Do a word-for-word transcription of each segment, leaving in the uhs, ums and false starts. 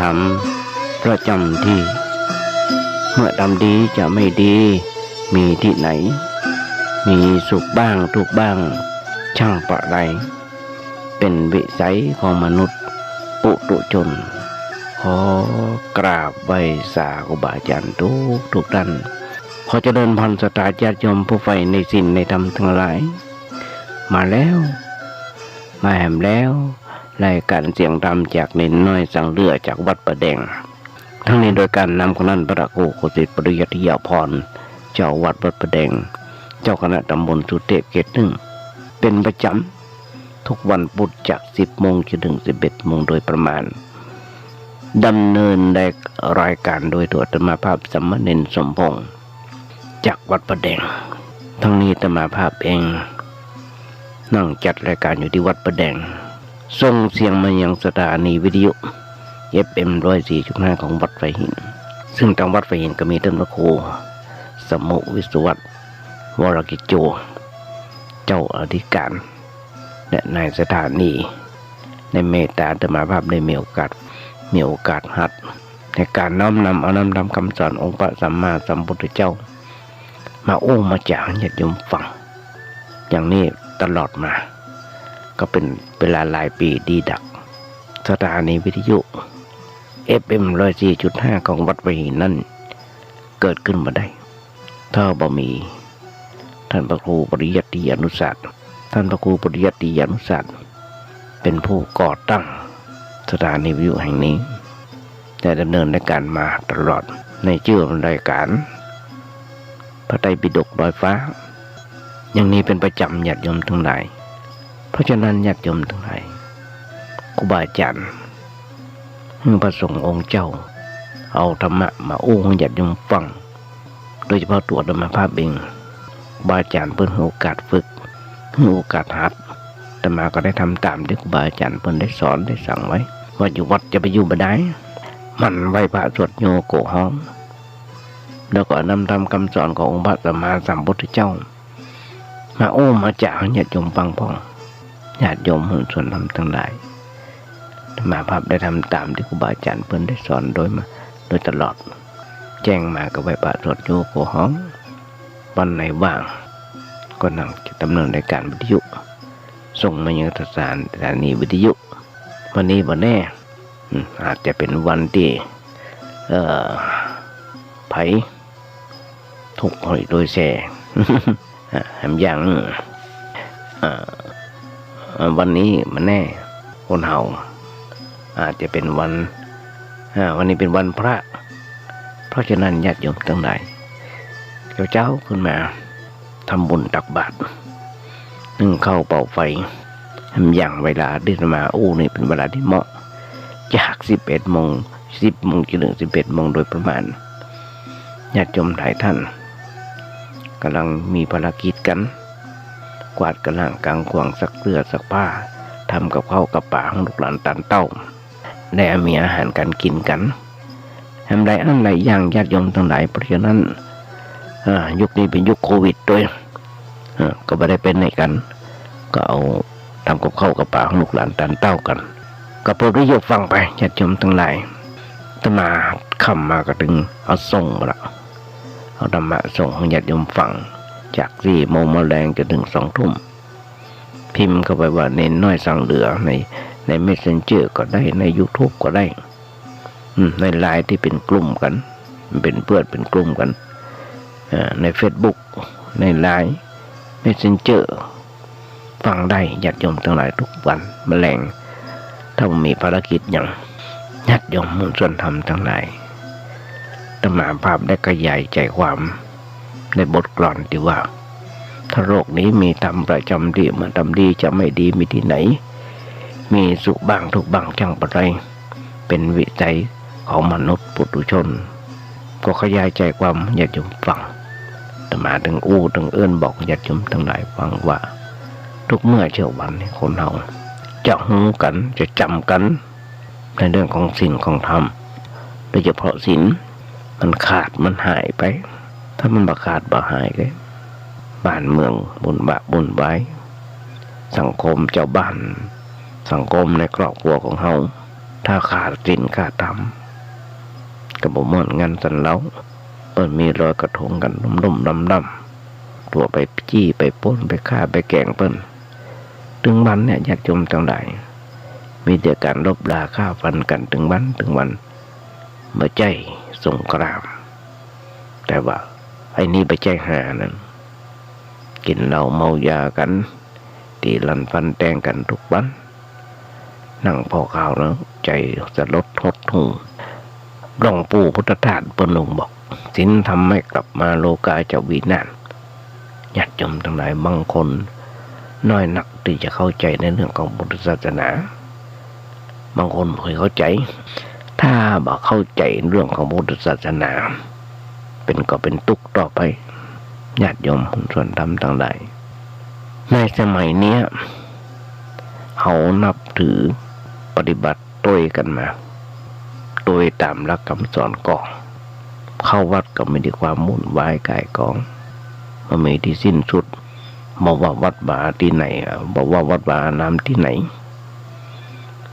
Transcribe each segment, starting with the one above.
ธรรมประจ๋ำตี้ เมื่อทำดีจะไม่ดี มีตี้ไหน มีสุขบ้างทุกข์บ้าง ช่างประไร เป๋นวิสัยของมนุษย์ปุถุชน ขอกราบไหว้สาครูบาอาจ๋ารย์ทุกๆ ต้าน ขอเจริญพรศรัทธาญาติโยมผู้ใฝ่ในศีลในธรรมตังหลาย มาแล้ว มาแหมแล้ว รายก๋านเสียงธรรมจากเณรน้อยสังเหลื่อจากวัดป่าแดง ทั้งนี้โดยก๋านนำของต้านพระครูโคสิตปริยัติยาภรณ์ เจ้าวัดวัดป่าแดง เจ้าคณะตำบลสุเทพเขตหนึ่ง เป๋นประจ๋ำ ทุกวันพุธจากสิบโมงจนถึงสิบเอ็ดโมงโดยประมาณ ดำเนินรายก๋านโดยตัวอาตมาภาพสามเณรสมพงษ์ จากวัดป่าแดง ทั้งนี้อาตมาภาพเอง นั่งจัดรายก๋านอยู่ตี้วัดป่าแดง ส่งเสียงมายังสถานีวิทยุ เอฟเอ็ม ร้อยสี่จุดห้า ของวัดฝายหิน ซึ่งตางวัดฝายหินก็มีต้านพระครูสมุวิศวัตร วรกิจโจ เจ้าอธิก๋าน และนายสถานี ได้เมตต๋าอาตมาภาพได้มีโอกาส มีโอกาสหัด ในก๋านน้อมนำเอานำธรรมคำสอนองค์พระสัมมาสัมพุทธเจ้า มาอู้มาจ๋าหื้อญาติโยมฟัง อย่างนี้ตลอดมา ก็เป๋นเวลาหลายปี๋ดีดัก สถานีวิทยุ เอฟเอ็ม ร้อยสี่จุดห้า ของวัดฝายหินนั้น เกิดขึ้นบ่ได้ ถ้าบ่มี ต้านพระครูปริยัติยานุศาสน์ ต้านพระครูปริยัติยานุศาสน์ เป๋นผู้ก่อตั้งสถานีวิทยุแห่งนี้ ได้ดำเนินรายก๋านมาตลอด ในจื้อรายก๋าน พระไตรปิฎกดอยฟ้า อย่างนี้เป๋นประจ๋ำญาติโยมตังหลาย เพราะฉะนั้นญาติโยมตังหลาย ครูบาอาจ๋ารย์ หื้อพระสงฆ์องค์เจ้า เอาธรรมะมาอู้หื้อญาติโยมฟัง โดยเฉพาะตัวอาตมาภาพเอง ครูบาอาจ๋ารย์เปิ้นหื้อโอกาสฝึก หื้อโอกาสหัด อาตมาก็ได้ทำต๋ามตี้ครูบาอาจ๋ารย์เปิ้นได้สอนได้สั่งไว้ ว่าอยู่วัดจะไปอยู่บ่ได้ หมั่นไหว้พระสวดโยโกฮ้อง แล้วก็นำธรรมคำสอนขององค์พระสัมมาสัมพุทธเจ้า มาอู้มาจ๋าหื้อญาติโยมฟังพ่อง ญาติโยมมวลชนธรรมตังหลาย อาตมาภาพได้ทำต๋ามตี้ครูบาอาจ๋ารย์เปิ้นได้สอนโดยมา โดยตลอด แจ้งมาก็ไหว้พระสวดโยโกฮ้อง วันไหนว่าง ก็นั่งดำเนินรายก๋านวิทยุ ส่งมายังสถาน สถานีวิทยุ วันนี้บ่แน่ อืม อาจจะเป๋นวันตี้ เอ่อ ใผ ถูกหวยรวยแซ่ อ่ะ แหมอย่าง อ่า อ่า วันนี้บ่แน่ คนเฮา อาจจะเป๋นวัน อ่า วันนี้เป๋นวันพระ เพราะฉะนั้นญาติโยมตังหลาย เจ๊าๆ ขึ้นมา ทำบุญตักบาตร นึ่งข้าวเป่าไฟ แหมอย่างเวลาตี้อาตมาอู้นี่เป๋นเวลาตี้เหมาะ จากสิบเอ็ดโมง สิบโมงจนถึงสิบเอ็ดโมงโดยประมาณ ญาติโยมหลายต้าน ก่ำลังมีภารกิจกั๋น กวาดก้าล้างก๋างขวาง ซักเสื้อซักผ้า ทำกับข้าวกับป๋าหื้อลูกหลานตานเต้า ได้มีอาหารก๋านกิ๋นกั๋น แหมหลายอันหลายอย่างญาติโยมตังหลาย เพราะฉะนั้น อ่า ยุคนี้เป๋นยุคโควิดตวย อ่า ก็บ่ได้ไปไหนกั๋น ก็เอาทำกับข้าวกับป๋าหื้อลูกหลานตานเต้ากั๋น ก็เปิดวิทยุฟังไปญาติโยมตังหลาย อาตมาค่ำมาก็ตึงเอาส่งมาละ เอาธรรมะส่งหื้อญาติโยมฟัง จากสี่โมงมาแลงจนถึงสองทุ่ม พิมพ์เข้าไปว่าเณรน้อยสังเหลือใน ในเมสเซนเจอร์ก็ได้ ในยูทูบก็ได้ อืม ในไลน์ตี้เป๋นกลุ่มกั๋น เป๋นเปื้อนเป๋นกลุ่มกั๋น เอ่อ ในเฟซบุ๊ก ในไลน์ เมสเซนเจอร์ ฟังได้ญาติโยมตังหลายทุกวันมาแลง ถ้าบ่มีภารกิจหยัง ญาติโยมมวลชนธรรมตังหลาย อาตมาภาพได้ขยายใจความ ในบทกลอนตี้ว่า ถ้าโลกนี้มีธรรมประจ๋ำตี้ เมื่อทำดีจะไม่ดีมีตี้ไหน มีสุขบ้างทุกข์บ้างช่างประไร เป๋นวิสัยของมนุษย์ปุถุชน ก็ขยายใจความญาติโยมฟัง อาตมาตึงอู้ตึงเอิ้นบอกญาติโยมตังหลายฟังว่า ทุกเมื่อเช้าวันนี้คนเฮาจะฮู้กั๋น จะจ๋ำกั๋น ในเรื่องของศีลของธรรม โดยเฉพาะศีลมันขาดมันหายไป ถ้ามันบ่ขาดบ่หายเลย บ้านเมืองวุ่นวะวุ่นวาย สังคมเจ้าบ้าน สังคมในครอบครัวของเฮา ถ้าขาดศีลขาดธรรม ก็บ่เหมือนงานสันเหล้า เปิ้นมีลอยกระทงกั๋นลุ่มๆ ด่ำๆ ตั๋วไปจี้ไปปล้นไปฆ่าไปแก๋งเปิ้น ตึงวันเนี่ย ญาติโยมตังหลาย มีแต่ก๋านลบลาฆ่าฟันกั๋นตึงวันตึงวัน บ่ใจ้สงคราม แต่ว่าไอ้นี่บ่ใจ้หานั้น กิ๋นเหล้าเมายากั๋น ตี๋ลันฟันแตงกั๋นทุกวัน นั่งผ่อข่าวแล้วใจ๋สลดหดหู่ หลวงปู่พุทธทาสเปิ้นองค์บอก ศีลธรรมไม่กลับมา โลกาจะวินาศ ญาติโยมตังหลาย บางคนน้อยนักตี้จะเข้าใจ๋ในเรื่องของพุทธศาสนา บางคนบ่ค่อยเข้าใจ๋ ถ้าบ่เข้าใจ๋เรื่องของพุทธศาสนา เปิ้นก็เป๋นตุ๊กต่อไป ญาติโยมหุ้นส่วนธรรมตังหลาย ในสมัยเนี้ย เฮานับถือปฏิบัติตวยกั๋นมา ตวยต๋ามหลักกำสอนก่อ เข้าวัดก็มีแต่ความวุ่นวายก่ายกอง บ่มีตี้สิ้นสุด บ่ว่าวัดวาตี้ไหน บ่ว่าวัดวาอารามตี้ไหน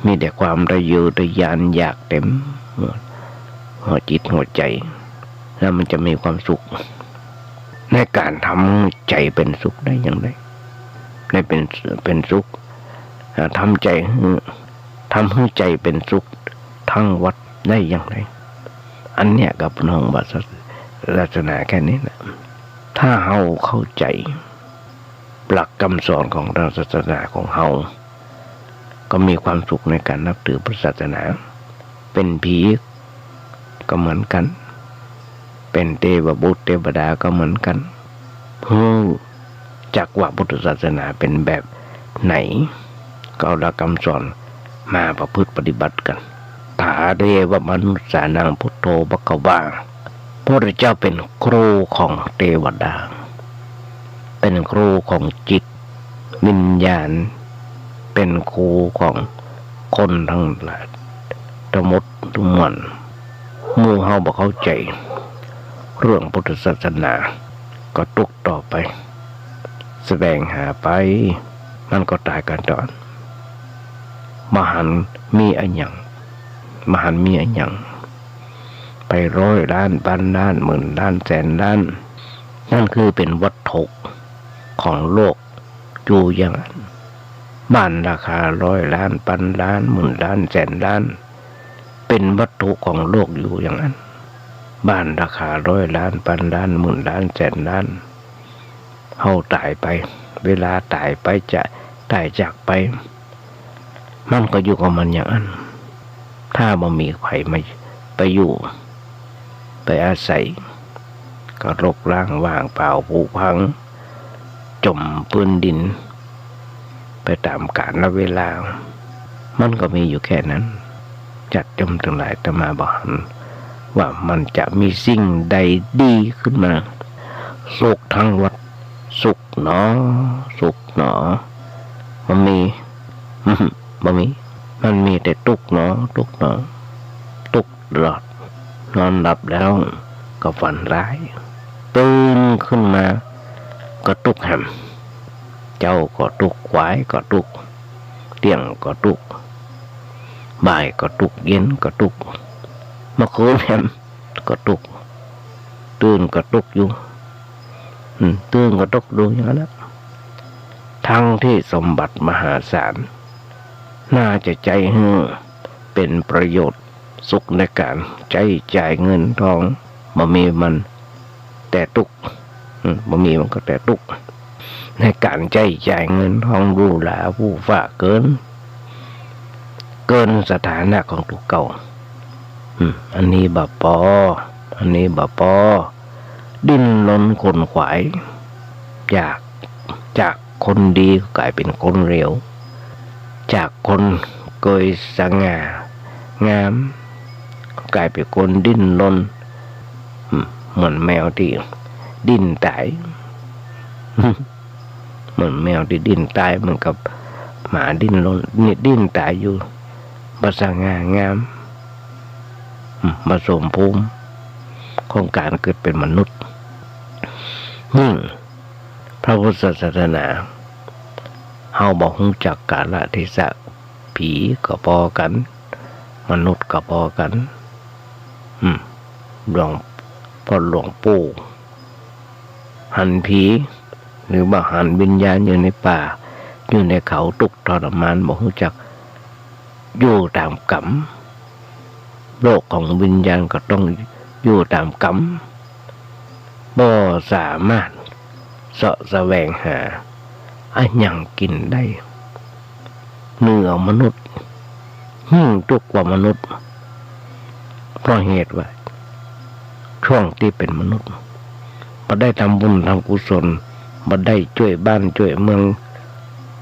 มีแต่ความทะเยอทะยานอยากเต็มหัวจิตหัวใจ๋ แล้วมันจะมีความสุข ในก๋านทำหื้อใจ๋เป๋นสุขได้อย่างไร ได้เป๋น เป๋นสุข อ่า ทำใจ๋หื้อ ทำหื้อใจ๋เป๋นสุขทั้งวัดได้อย่างไร อันเนี้ยก็เปิ้นฮ้องว่าศาสนาแค่นี้แหละ ถ้าเฮาเข้าใจ๋หลักกำสอนของทางศาสนาของเฮา ก็มีความสุขในก๋านนับถือพุทธศาสนา เป๋นผีก็เหมือนกั๋น เป๋นเตวบุตรเตวดาก็เหมือนกั๋น ฮู้จักว่าพุทธศาสนาเป๋นแบบไหน ก็เอาหลักกำสอนมาประพฤติปฏิบัติกั๋น ถาเทวมนุสสานังพุทโธภควา พระพุทธเจ้าเป๋นครูของเตวดา เป๋นครูของจิต วิญญาณ เป๋นครูของคนตังหลายตังหมดตังมวล หมู่เฮาบ่เข้าใจ๋เรื่องพุทธศาสนา ก็ตุ๊กต่อไป แสวงหาไป มันก็ต๋ายกั๋นต๋อน บ่หันมีอะหยัง บ่หันมีอะหยัง ไปร้อยล้าน ปันล้าน หมื่นล้าน แสนล้าน นั่นคือเป๋นวัตถุของโลก อยู่อย่างอั้น บ้านราคาร้อยล้าน ปันล้าน หมื่นล้าน แสนล้าน เป๋นวัตถุของโลกอยู่อย่างอั้น บ้านราคาร้อยล้าน ปันล้าน หมื่นล้าน แสนล้าน เฮาต๋ายไป เวลาต๋ายไป จะต๋ายจากไป มันก็อยู่ของมันอย่างอั้น ถ้าบ่มีใผมา ไปอยู่ ไปอาศัย ก็รกร้างว่างเปล่าผุพัง จ๋มปื๊นดิน ไปต๋ามกาลเวลา มันก็มีอยู่แค่นั้น ญาติโยมตังหลาย อาตมาบ่หันว่ามันจะมีสิ่งใดดีขึ้นมา สุขทั้งวัด สุขหนอ สุขหนอ บ่มี บ่มี มันมีแต่ตุ๊กข์หนอ ตุ๊กข์หนอ ตุ๊กข์ตลอด นอนหลับแล้วก็ฝันร้าย ตื่นขึ้นมาก็ตุ๊กข์แหม เจ๊าก็ตุ๊กข์ ขวายก็ตุ๊กข์ เตี้ยงก็ตุ๊กข์ บ่ายก็ตุ๊กข์ เย็นก็ตุ๊กข์ เมื่อคืนแหมก็ตุ๊กข์ ตื่นก็ตุ๊กข์อยู่ อืม ตื่นก็ตุ๊กข์อยู่อย่างนั้นแหละ ทั้งที่สมบัติมหาศาล น่าจะใจ๊หื้อเป๋นประโยชน์สุขในก๋านใจ๊จ่ายเงินทอง บ่มีมันแต่ตุ๊กข์ อืม บ่มีมันก็แต่ตุ๊กข์ ในก๋านใจ๊จ่ายเงินทองหรูหราฟู่ฟ้าเกิน เกินสถานะของตุ๊เก่า อืม อันนี้บ่ปอ อันนี้บ่ปอ ดิ้นรนขวนขวาย อยาก จากคนดีก็ก๋ายเป๋นคนเลว จากคนเกยสง่างาม ก็ก๋ายเป๋นคนดิ้นรน อืม เหมือนแมวตี้ดิ้นต๋าย เหมือนแมวตี้ดิ้นต๋าย เหมือนกับหมาดิ้นรน นี่ดิ้นต๋ายอยู่ บ่สง่างาม อืม บ่สมภูมิของก๋านเกิดเป๋นมนุษย์ ยิ่งพระพุทธศาสนา เฮาบ่ฮู้จักกาลเทศะ ผีก็ปอกั๋น มนุษย์ก็ปอกั๋น อืม หลวง พ่อหลวงปู่หันผี หรือว่าหันวิญญาณอยู่ในป่า อยู่ในเขา ตุ๊กข์ทรมาน บ่ฮู้จักอยู่ต๋ามกรรม โลกของวิญญาณก็ต้องอยู่ต๋ามกรรม บ่สามารถเสาะแสวงหาอะหยังกิ๋นได้ เหนือมนุษย์ ยิ่งตุ๊กข์กว่ามนุษย์ เพราะเหตุว่า ช่วงตี้เป๋นมนุษย์ บ่ได้ทำบุญทำกุศล บ่ได้จ้วยบ้านจ้วยเมือง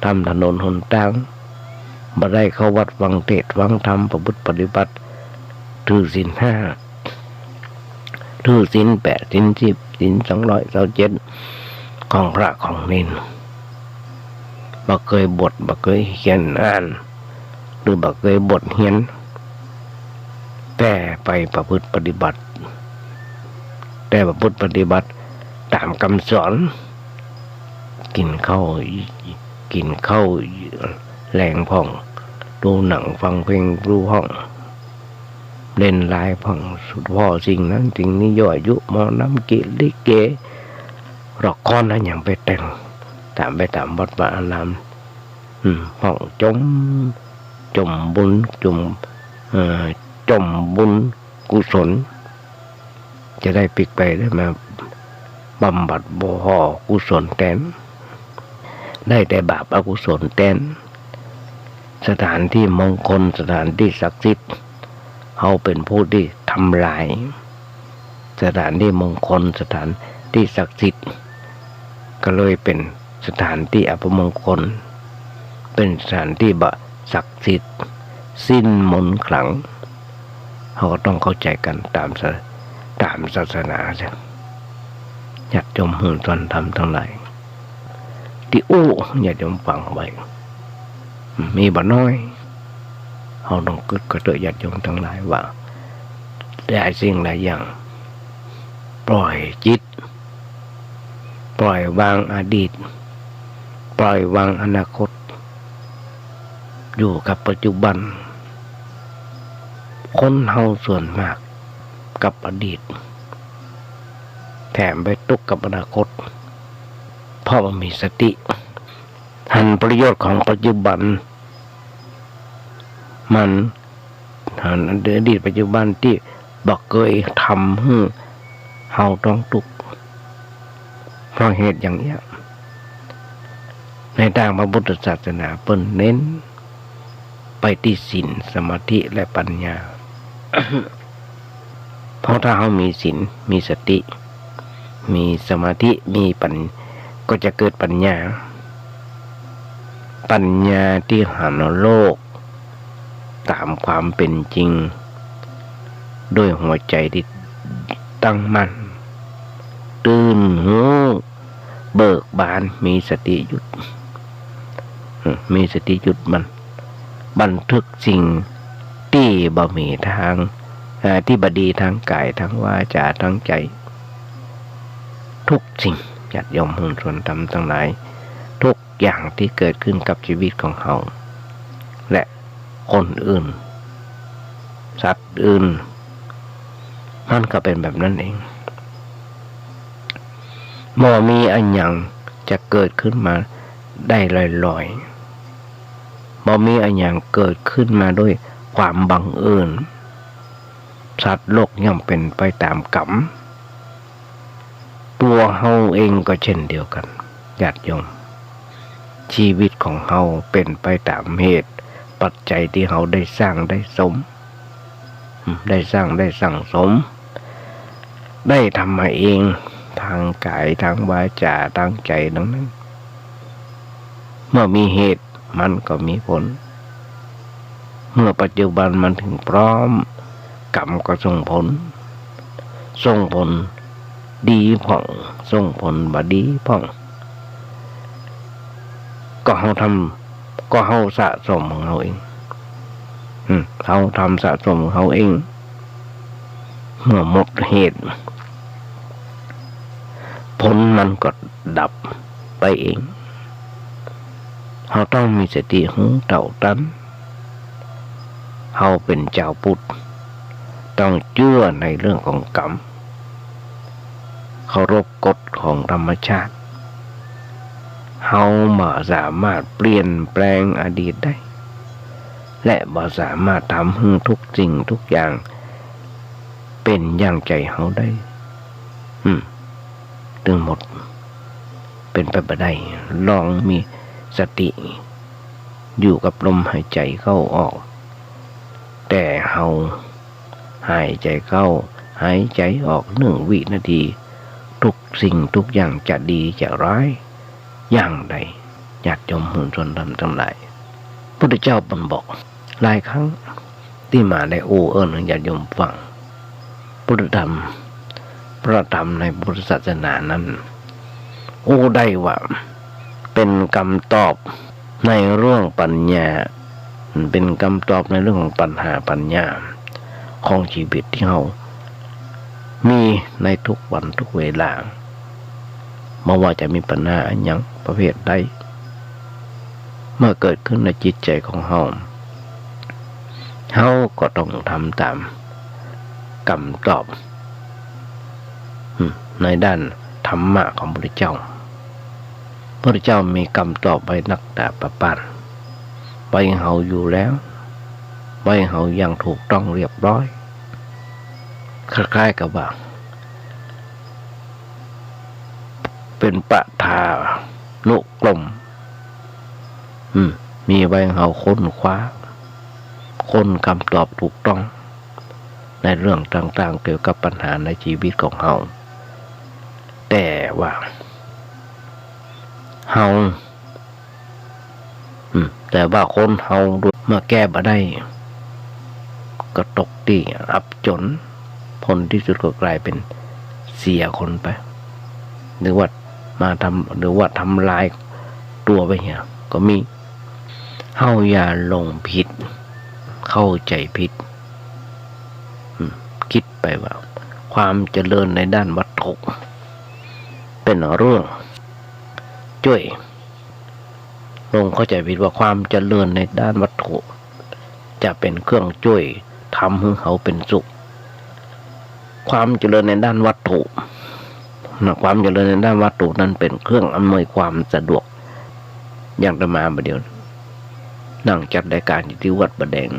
ทำถนนหนตาง บ่ได้เข้าวัดฟังเทศน์ฟังธรรม ประพฤติปฏิบัติ ถือศีลห้า ถือศีลแปด ศีลสิบ ศีลสองร้อยซาวเจ็ด ของพระของเณร บ่เกยบวช บ่เกยเขียนอ่าน หรือบ่เกยบวชเฮียน แต่ไปประพฤติปฏิบัติ แต่ประพฤติปฏิบัติต๋ามกำสอน กิ๋นข้าว กิ๋นข้าวแลงพ่อง ดูหนังฟังเพลง ดูพ่อง เล่นไลน์พ่อง สุดพ่อสิ่งนั้นสิ่งนี้ ยั่วยุหมอลำ กิเลสลิเก ละครอะหยังไปแต่ง ต๋ามไปต๋ามวัดวาอาราม อืม พ่องจ๋ม จ๋มบุญ จ๋ม เอ่อ จ๋มบุญกุศล จะได้ปิ๊กไปได้มาบำบัดบ่ห่อกุศลแตน ได้แต่บาปอกุศลแตน สถานตี้มงคล สถานตี้ศักดิ์สิทธิ์ เฮาเป๋นผู้ตี้ทำลาย สถานตี้มงคล สถานตี้ศักดิ์สิทธิ์ ก็เลยเป๋นสถานตี้อัปมงคล เป๋นสถานตี้บ่ศักดิ์สิทธิ์ สิ้นมนต์ขลัง เฮาก็ต้องเข้าใจ๋กั๋นต๋ามศา ต๋ามศาสนาเสีย ญาติโยมผู้ฟังธรรมตังหลาย ตี้อู้ญาติโยมฟังไว้ มีบ่น้อย เฮาต้องกึ๊ดกระเตื้อญาติโยมตังหลายว่า หลายสิ่งหลายอย่าง ปล่อยจิต ปล่อยวางอดีต ปล่อยวางอนาคต อยู่กับปัจจุบัน คนเฮาส่วนมากกับอดีต แถมไปตุ๊กข์กับอนาคต เพราะบ่มีสติ หันประโยชน์ของปัจจุบัน มัน หันอดีตปัจจุบันตี้บ่เกยทำหื้อเฮาต้องตุ๊กข์ เพราะเหตุอย่างเนี้ย ในตางพระพุทธศาสนาเปิ้นเน้นไปตี้ศีล สมาธิ และปัญญา เพราะถ้าเฮามีศีล มีสติ มีสมาธิ มีปัญ ก็จะเกิดปัญญา ปัญญาตี้หันโลกต๋ามความเป๋นจริง ด้วยหัวใจ๋ตี้ตั้งมั่น ตื่นฮู้ เบิกบาน มีสติหยุด อืม มีสติหยุดมัน บันทึกสิ่งตี้บ่มีตาง เอ่อ ตี้บ่ดีตางก๋าย ตางวาจ๋า ตางใจ๋ ทุกสิ่ง ญาติโยมผู้ฟังธรรมตังหลาย ทุกอย่างตี้เกิดขึ้นกับชีวิตของเฮา และคนอื่น สัตว์อื่น มันก็เป๋นแบบนั้นเอง บ่มีอะหยังจะเกิดขึ้นมาได้ลอยๆ บ่มีอะหยังเกิดขึ้นมาด้วยความบังเอิญ สัตว์โลกย่อมเป๋นไปต๋ามกรรม ตั๋วเฮาเองก็เช่นเดียวกั๋น ญาติโยม ชีวิตของเฮาเป๋นไปต๋ามเหตุปัจจัยตี้เฮาได้สร้างได้สม ได้สร้างได้สั่งสม ได้ทำมาเอง ตางก๋าย ตางวาจ๋า ตางใจ๋ ดังนั้น เมื่อมีเหตุมันก็มีผล เมื่อปัจจุบันมันถึงพร้อม กรรมก็ส่งผล ส่งผลดีพ่อง ส่งผลบ่ดีพ่อง ก็เฮาทำ ก็เฮาสะสมของเฮาเอง อืม เฮาทำสะสมของเฮาเอง เมื่อหมดเหตุ ผลมันก็ดับไปเอง เฮาต้องมีสติฮู้เต้าตัน เฮาเป๋นจาวปุทธ ต้องเจื้อในเรื่องของกรรม เคารพกฎของธรรมชาติ เฮาบ่สามารถเปลี่ยนแปลงอดีตได้ และบ่สามารถทำหื้อทุกสิ่งทุกอย่างเป๋นอย่างใจ๋เฮาได้ อืม ตึงหมด เป๋นไปบ่ได้ ลองมีสติอยู่กับลมหายใจ๋เข้าออก แต่เฮาหายใจ๋เข้า หายใจ๋ออกหนึ่งวินาที ทุกสิ่งทุกอย่างจะดีจะร้ายอย่างใด ญาติโยมมวลชนธรรมตังหลาย พุทธเจ้าเปิ้นบอกหลายครั้ง ตี้มาได้อู้เอิ้นหื้อญาติโยมฟัง พุทธธรรม พระธรรมในพุทธศาสนานั้น อู้ได้ว่าเป๋นกำตอบในเรื่องปัญญา เป๋นกำตอบในเรื่องของปัญหาปัญญาของชีวิตตี้เฮามีในทุกวันทุกเวลา บ่ว่าจะมีปัญหาอะหยังประเภทใด เมื่อเกิดขึ้นในจิตใจ๋ของเฮา เฮาก็ต้องทำต๋ามกำตอบ อืม ในด้านธรรมะของพุทธเจ้า พุทธเจ้ามีกำตอบไว้นักหนาปะป๊าน ไว้เฮาอยู่แล้ว ไว้เฮาอย่างถูกต้องเรียบร้อย คล้ายๆ กับว่า เป๋นปทานุกรม อืม มีไว้เฮาค้นคว้า ค้นกำตอบถูกต้อง ในเรื่องต่างๆ เกี่ยวกับปัญหาในชีวิตของเฮา แต่ว่าเฮา อืม แต่ว่าคนเฮาเมื่อแก้บ่ได้ ก็ตกตี้อับจ๋น ผลตี้สุดก็ก๋ายเป๋นเสียคนไป หรือว่ามาทำ หรือว่าทำลายตั๋วไปเหีย ก็มี เฮาอย่าหลงผิด เข้าใจ๋ผิด อืม กึ๊ดไปว่า ความเจริญในด้านวัตถุ เป๋นเรื่องจ้วย หลงเข้าใจ๋ผิดว่าความเจริญในด้านวัตถุ จะเป๋นเครื่องจ้วยทำหื้อเฮาเป๋นสุข ความเจริญในด้านวัตถุนะ ความเจริญในด้านวัตถุนั้นเป๋นเครื่องอำนวยความสะดวก อย่างอาตมาบ่าเดี่ยว นั่งจัดรายก๋านอยู่ตี้วัดป่าแดง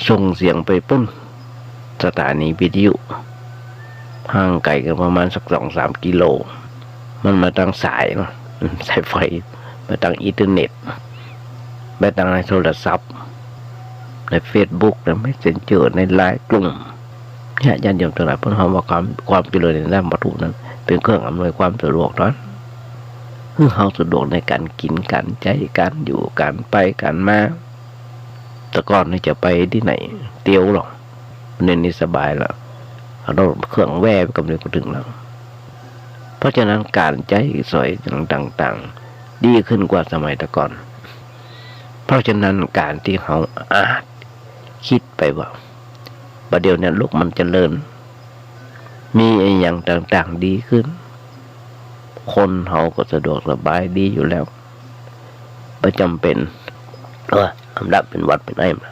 ส่งเสียงไปปู๊น สถานีวิทยุ ห่างไก๋กั๋นประมาณสักสองสามกิโล มันมาตางสายเนาะ สายไฟ มาตางอินเทอร์เน็ต มาตางในโทรศัพท์ ในเฟซบุ๊ก ในเมสเซนเจอร์ ในไลน์กลุ่ม เนี่ย ญาติโยมตังหลาย เปิ้นฮ้องว่าความ ความเจริญในด้านวัตถุนั้น เป๋นเครื่องอำนวยความสะดวกเต้านั้น หื้อเฮาสะดวกในก๋านกิ๋น ก๋านใจ๊ ก๋านอยู่ ก๋านไป ก๋านมา แต่ก่อนนี่จะไปตี้ไหน เตียวลอ เดี๋ยวนี้สบายละ เอารถเครื่องแว่ไปกำเดียวก็เถิงแล้ว เพราะฉะนั้นก๋านใจ๊สอยต่างๆ ดีขึ้นกว่าสมัยแต่ก่อน เพราะฉะนั้นก๋านตี้เฮาอาจกึ๊ดไปว่า บ่าเดี่ยวนี้โลกมันเจริญ มีอะหยังต่างๆ ดีขึ้น คนเฮาก็สะดวกสบายดีอยู่แล้ว บ่จ๋ำเป๋น เออ อำละเป๋นหวัดเป๋นไอมา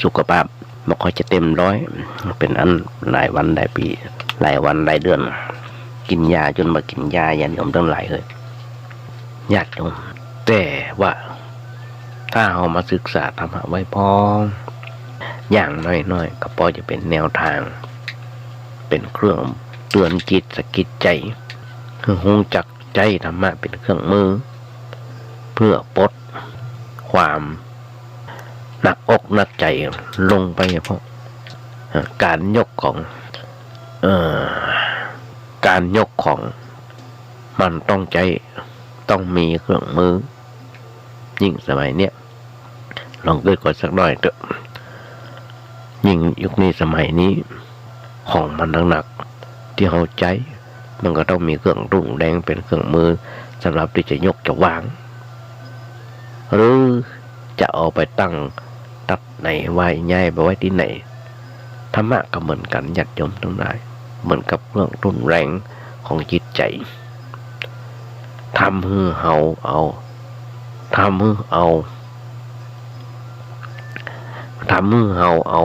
สุขภาพบ่ค่อยจะเต็มร้อย เป๋นอั้นหลายวันหลายปี๋ หลายวันหลายเดือน กิ๋นยาจ๋นบ่ากิ๋นยา ญาติโยมตังหลายเอย ญาติโยม แต่ว่า ถ้าเฮามาศึกษาธรรมะไว้พ่อง อย่างน้อยๆ ก็ปอจะเป๋นแนวตาง เป๋นเครื่องเตื๋อนจิตสะกิดใจ๋ หื้อฮู้จักใจ๊ธรรมะเป๋นเครื่องมือ เพื่อปลดความหนักอกหนักใจ๋ลงไป เพราะ เอ่อ ก๋านยกของ เอ่อ ก๋านยกของ มันต้องใจ๊ ต้องมีเครื่องมือ ยิ่งสมัยเนี้ย ลองกึ๊ดก่อนสักหน้อยเต๊อะ ยิ่งยุคนี้สมัยนี้ ของมันหนักๆ ตี้เฮาใจ๊ มันก็ต้องมีเครื่องรุนแรงเป๋นเครื่องมือ สำหรับตี้จะยกจะวาง หรือจะเอาไปตั้งตั๊ดไหน ว่าย้ายไปไว้ตี้ไหน ธรรมะก็เหมือนกั๋น ญาติโยมตังหลาย เหมือนกับเครื่องรุนแรงของจิตใจ๋ ทำหื้อเฮาเอา ทำหื้อเอา ทำหื้อเฮาเอา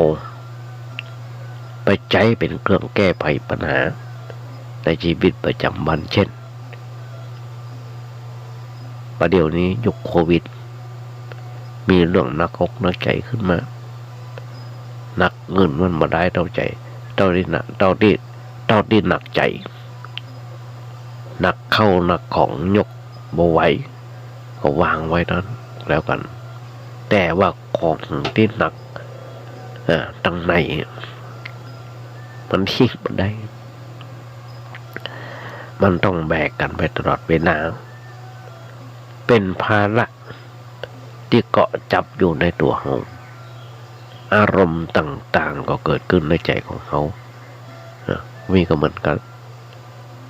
ไปใจ๊เป๋นเครื่องแก้ไขปัญหาในชีวิตประจำวัน เจ้น ประเดี๋ยวนี้ยุคโควิด มีเรื่องหนักอกหนักใจ๋ขึ้นมา หนักเงินมันบ่ได้เต้าใจ๋ เต้าตี้หนัก เต้าตี้ เต้าตี้หนักใจ๋ หนักข้าวหนักของยกบ่ไหว ก็วางไว้นั้นแล้วกั๋น แต่ว่าของตี้หนัก อ่า ตังใน มันทิ้งบ่ได้ มันต้องแบกกั๋นไปตลอดเวลา เป๋นภาระตี้เกาะจับอยู่ในตั๋วเฮา อารมณ์ต่างๆ ก็เกิดขึ้นในใจ๋ของเฮา นะ นี่ก็เหมือนกั๋น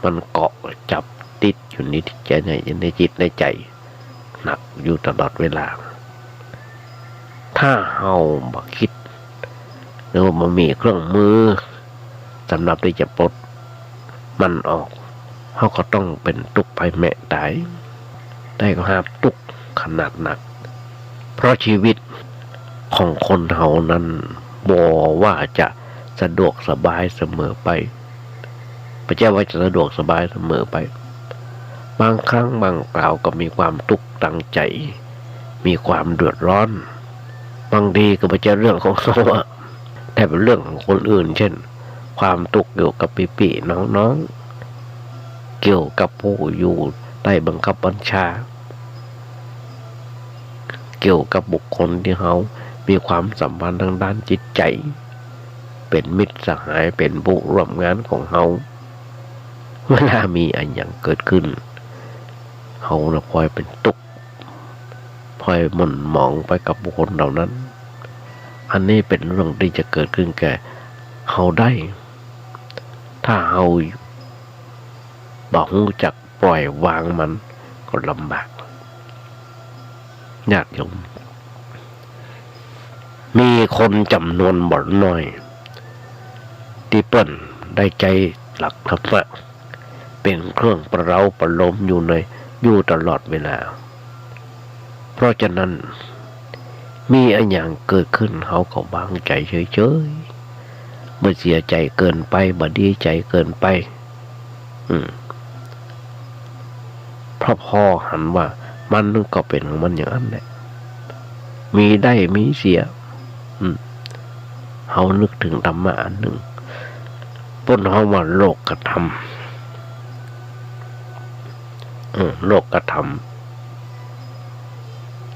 มันเกาะจับติดอยู่ในจิตใจ๋ ใน ในจิตในใจ๋ หนักอยู่ตลอดเวลา ถ้าเฮาบ่กึ๊ด หรือว่าบ่มีเครื่องมือสำหรับตี้จะปลดมันออก เฮาก็ต้องเป๋นตุ๊กข์ภัยแม้ต๋าย ได้ก็หาบตุ๊กข์ขนาดหนัก เพราะชีวิตของคนเฮานั้นบ่ว่าจะสะดวกสบายเสมอไป บ่ใจ้ว่าจะสะดวกสบายเสมอไป บางครั้งบางคราวก็มีความตุ๊กข์ตังใจ๋ มีความเดือดร้อน บางทีก็บ่ใจ้เรื่องของเฮาอะ แต่เป๋นเรื่องของคนอื่น เจ้น ความตุ๊กข์เกี่ยวกับปี้ๆ น้องๆ เกี่ยวกับผู้อยู่ใต้บังคับบัญชา เกี่ยวกับบุคคลตี้เฮามีความสัมพันธ์ตางด้านจิตใจ๋ เป๋นมิตรสหาย เป๋นผู้ร่วมงานของเฮา เวลามีอะหยังเกิดขึ้น เฮาน่ะพลอยเป๋นตุ๊กข์ พลอยหม่นหมองไปกับบุคคลเหล่านั้น อันนี้เป๋นเรื่องตี้จะเกิดขึ้นแก่เฮาได้ ถ้าเฮาบ่ฮู้จักปล่อยวางมันก็ลำบาก ญาติโยม มีคนจ๋ำนวนบ่น้อย ตี้เปิ้นได้ใจ๊หลักธรรมะเป๋นเครื่องประเร้าประโลมอยู่ใน อยู่ตลอดเวลา เพราะฉะนั้น มีอะหยังเกิดขึ้น เฮาก็วางใจ๋เฉยๆ บ่เสียใจ๋เกิ๋นไป บ่ดีใจ๋เกิ๋นไป อืม เพราะพ่อหันว่ามันก็เป๋นของมันอย่างนั้นแหละ มีได้มีเสีย อืม เฮานึกเถิงธรรมะอันนึ่ง เปิ้นฮ้องว่าโลกธรรม อืม โลกธรรม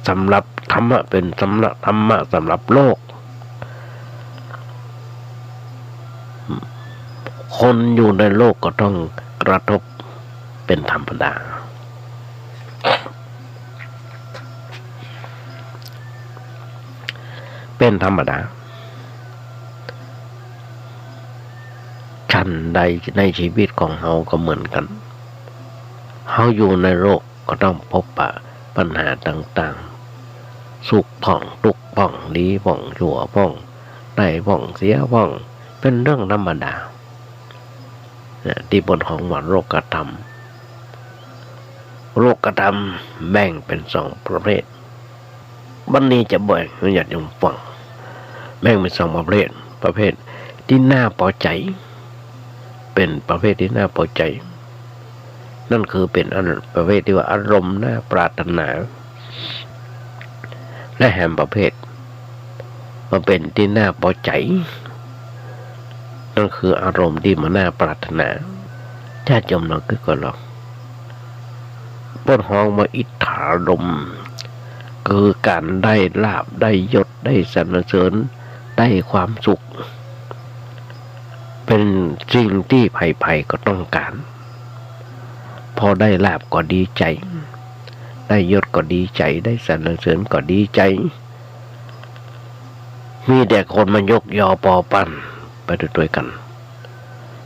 สำหรับธรรมะ เป๋นสำหรับธรรมะสำหรับโลก คนอยู่ในโลกก็ต้องกระทบเป๋นธรรมดา เป๋นธรรมดา ฉันใดในชีวิตของเฮาก็เหมือนกั๋น เฮาอยู่ในโลกก็ต้องพบปะปัญหาต่างๆ สุขพ่อง ตุ๊กข์พ่อง ดีพ่อง ชั่วพ่อง ได้พ่อง เสียพ่อง เป๋นเรื่องธรรมดา เนี่ย ตี้เปิ้นฮ้องว่าโลกธรรม โลกธรรมแบ่งเป๋นสองประเภท บัดนี้จะแบ่งหื้อญาติโยมฟัง แบ่งเป๋นสองประเภท ประเภทตี้น่าปอใจ๋ เป๋นประเภทตี้น่าปอใจ๋ นั่นคือเป๋นอันประเภทตี้ว่าอารมณ์น่าปรารถนา และแหมประเภท บ่เป๋นตี้น่าปอใจ๋ นั่นคืออารมณ์ตี้บ่น่าปรารถนา ญาติโยมลองกึ๊ดก่อนลอ เปิ้นฮ้องว่าอิทธารมณ์ คือก๋านได้ลาภ ได้ยศ ได้สรรเสริญ ได้ความสุข เป๋นสิ่งตี้ใผๆ ก็ต้องก๋าน พอได้ลาภก็ดีใจ๋ ได้ยศก็ดีใจ๋ ได้สรรเสริญก็ดีใจ๋ มีแต่คนมายกยอปอปั้นไปตวยๆ กั๋น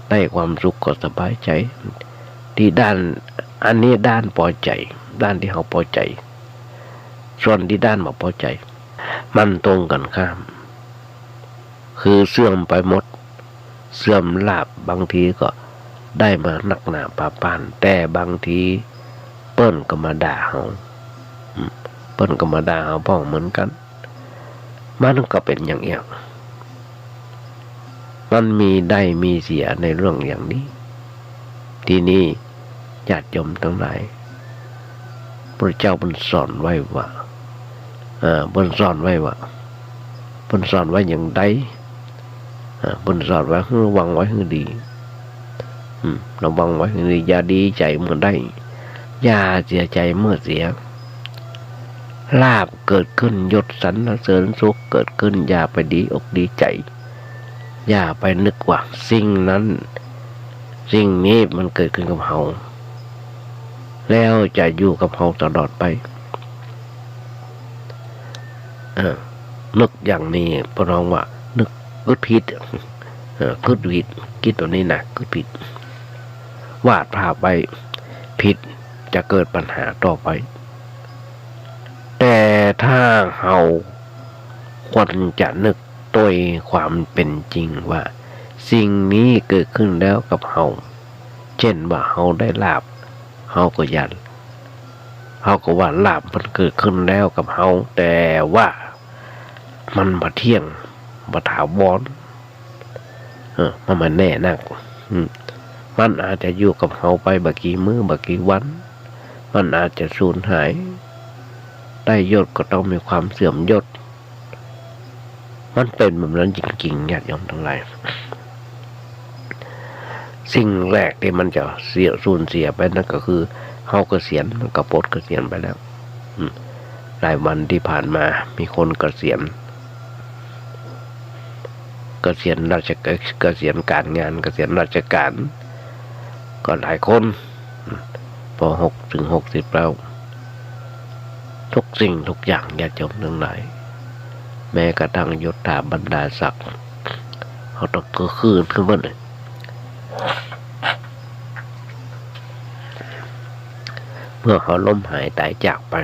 ได้ความสุขก็สบายใจ๋ ตี้ด้าน อันนี้ด้านปอใจ๋ ด้านตี้เฮาปอใจ๋ ส่วนตี้ด้านบ่ปอใจ๋ มันตรงกั๋นข้าม คือเสื่อมไปหมด เสื่อมลาภ บางทีก็ได้มานักหนาปาปาน แต่บางที เปิ้นก็มาด่าเฮา อืม เปิ้นก็มาด่าเฮาพ่องเหมือนกั๋น มันก็เป๋นอย่างเอี้ย มันมีได้มีเสียในเรื่องอย่างนี้ ทีนี้ญาติโยมตังหลาย พระเจ้าเปิ้นสอนไว้ว่า เอ่อ เปิ้นสอนไว้ว่า เปิ้นสอนไว้อย่างใด เอ่อ เปิ้นสอนไว้หื้อระวังไว้หื้อดี อืม ระวังไว้หื้อดี อย่าดีใจ๋เมื่อได้ อย่าเสียใจ๋เมื่อเสีย ลาภเกิดขึ้น ยศสรรเสริญสุขเกิดขึ้น อย่าไปดีอกดีใจ๋ อย่าไปนึกว่าสิ่งนั้น สิ่งนี้มันเกิดขึ้นกับเฮา แล้วจะอยู่กับเฮาตลอดไป เออ นึกอย่างนี้เปิ้นฮ้องว่า นึก กึ๊ดผิด เออ กึ๊ดผิด กึ๊ดตั๋วนี้นะ กึ๊ดผิด วาดภาพไว้ผิด จะเกิดปัญหาต่อไป แต่ถ้าเฮาควรจะนึกโดยความเป๋นจริงว่า สิ่งนี้เกิดขึ้นแล้วกับเฮา เจ้นว่าเฮาได้ลาภ เฮาก็อย่า เฮาก็ว่าลาภมันเกิดขึ้นแล้วกับเฮา แต่ว่ามันบ่เตี้ยง บ่ถาวร เออ มันบ่แน่นัก อืม มันอาจจะอยู่กับเฮาไปบ่กี่มื้อ บ่กี่วัน มันอาจจะสูญหาย ได้ยศก็ต้องมีความเสื่อมยศ มันเป๋นแบบนั้นจริงๆ ญาติโยมตังหลาย สิ่งแรกตี้มันจะเสีย สูญเสียไปนั้นก็คือ เฮาเกษียณ มันก็ปลดเกษียณไปแล้ว อืม หลายวันตี้ผ่านมา มีคนเกษียณ เกษียณราชก- เกษียณก๋านงาน เกษียณราชก๋าน ก็หลายคน ป.หก เถิง หกสิบ แล้ว ทุกสิ่งทุกอย่าง ญาติโยมตังหลาย แม้กระทั่งยศถาบรรดาศักดิ์ เฮาต้องคืน คืนเปิ้นเลย เมื่อเฮาล้มหายต๋ายจากไป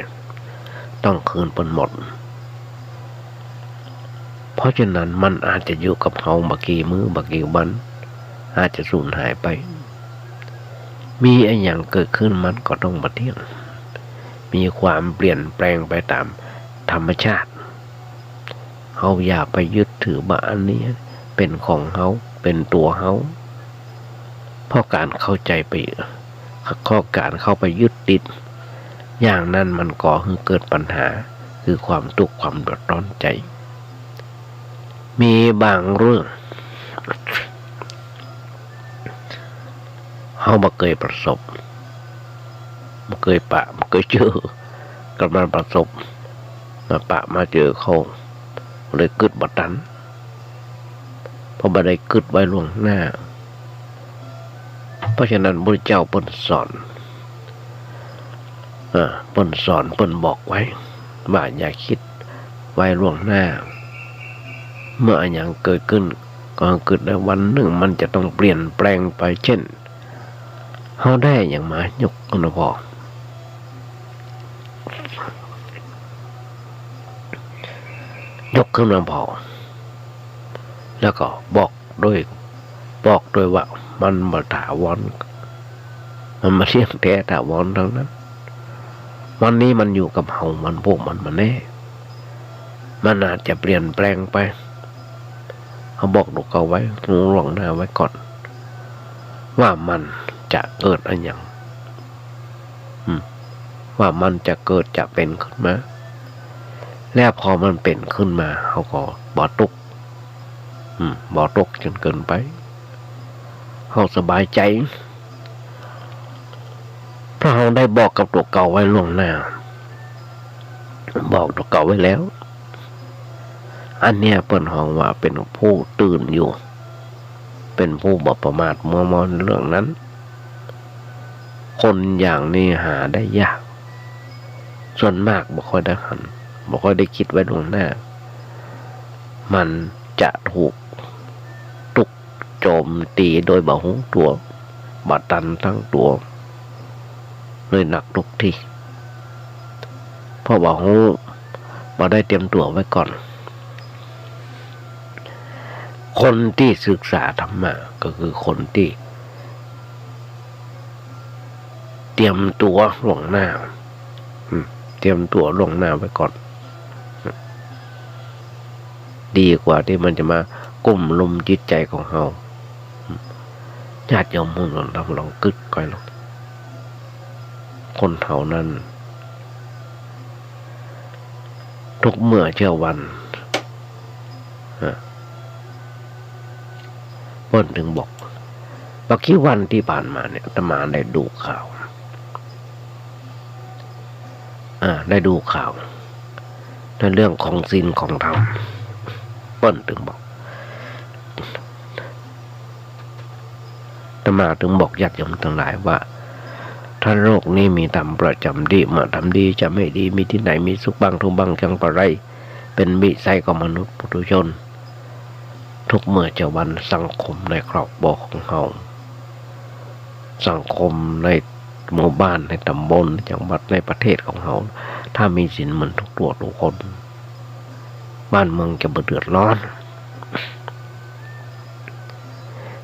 ต้องคืนเปิ้นหมด เพราะฉะนั้นมันอาจจะอยู่กับเฮาบ่กี่มื้อ บ่กี่วัน อาจจะสูญหายไป มีอะหยังเกิดขึ้นมันก็ต้องบ่เตี้ยง มีความเปลี่ยนแปลงไปต๋ามธรรมชาติ เฮาอย่าไปยึดถือว่าอันนี้เป๋นของเฮา เป๋นตั๋วเฮา เพราะก๋านเข้าใจ๋ไป เพราะก๋านเข้าไปยึดติด อย่างนั้นมันก่อหื้อเกิดปัญหา คือความตุ๊กข์ความเดือดร้อนใจ๋ มีบางเรื่อง เฮาบ่เกยประสบ บ่เกยปะ บ่เกยเจอ ก็มาประสบ มาปะมาเจอเข้า เลยกึ๊ดบ่ตัน เพราะบ่ได้กึ๊ดไว้ล่วงหน้า เพราะฉะนั้นพระเจ้าเปิ้นสอน เอ่อ เปิ้นสอน เปิ้นบอกไว้ ว่าอย่าคิดไว้ล่วงหน้า เมื่ออะหยังเกิดขึ้น ก็กึ๊ดได้ วันนึ่งมันจะต้องเปลี่ยนแปลงไป เจ้น เฮาได้อะหยังมา ยกขึ้นมาผ่อ ยกขึ้นมาผ่อ แล้วก็บอกโดย บอกโดยว่ามันบ่ถาวร มันบ่เตี้ยงแต๊ถาวรตังนั้น วันนี้มันอยู่กับเฮา วันพู้นมันบ่แน่ มันอาจจะเปลี่ยนแปลงไป เฮาบอกตั๋วเก่าไว้ ฮู้ล่วงหน้าไว้ก่อน ว่ามันจะเกิดอะหยัง อืม ว่ามันจะเกิดจะเป๋นขึ้นมา แล้วพอมันเป๋นขึ้นมา เฮาก็บ่ตุ๊กข์ อืม บ่ตุ๊กข์จ๋นเกินไป เฮาสบายใจ๋ เพราะเฮาได้บอกกับตั๋วเก่าไว้ล่วงหน้า บอกตั๋วเก่าไว้แล้ว อันเนี้ยเปิ้นฮ้องว่าเป๋นผู้ตื่นอยู่ เป๋นผู้บ่ประมาทมัวมองเรื่องนั้น คนอย่างนี้หาได้ยาก ส่วนมากบ่ค่อยได้หัน บ่ค่อยได้กึ๊ดไว้ล่วงหน้า มันจะถูกตุ๊ก โจมตี๋โดยบ่ฮู้ตั๋ว บ่ตันตั้งตั๋ว เลยนักทุกที เพราะบ่ฮู้ บ่ได้เตรียมตั๋วไว้ก่อน คนตี้ศึกษาธรรมะก็คือคนตี้ เตรียมตั๋วล่วงหน้า อืม เตรียมตั๋วล่วงหน้าไว้ก่อน ดีกว่าตี้มันจะมากุ้มลุมจิตใจ๋ของเฮา อืม ญาติโยมผู้หลวง ลองกึ๊ดก้อยลอง คนเฮานั้น ทุกเมื่อเช้าวัน ฮะ เปิ้นตึงบอก บ่กี่วันตี้ผ่านมาเนี่ย อาตมาได้ดูข่าว อ่า ได้ดูข่าว ในเรื่องของศีลของธรรม เปิ้นตึงบอก อาตมาตึงบอกญาติโยมตังหลายว่า ถ้าโลกนี้มีธรรมประจ๋ำตี้ เมื่อทำดีจะไม่ดี มีตี้ไหนมีสุขบ้างทุกข์บ้างจั๋งปะไร เป๋นวิสัยของมนุษย์ปุถุชน ทุกเมื่อเช้าวันสังคมในครอบครัวของเฮา สังคมในหมู่บ้าน ในตำบล ในจังหวัด ในประเทศของเฮา ถ้ามีศีลเหมือนทุกตั๋วทุกคน บ้านเมืองจะบ่เดือดร้อน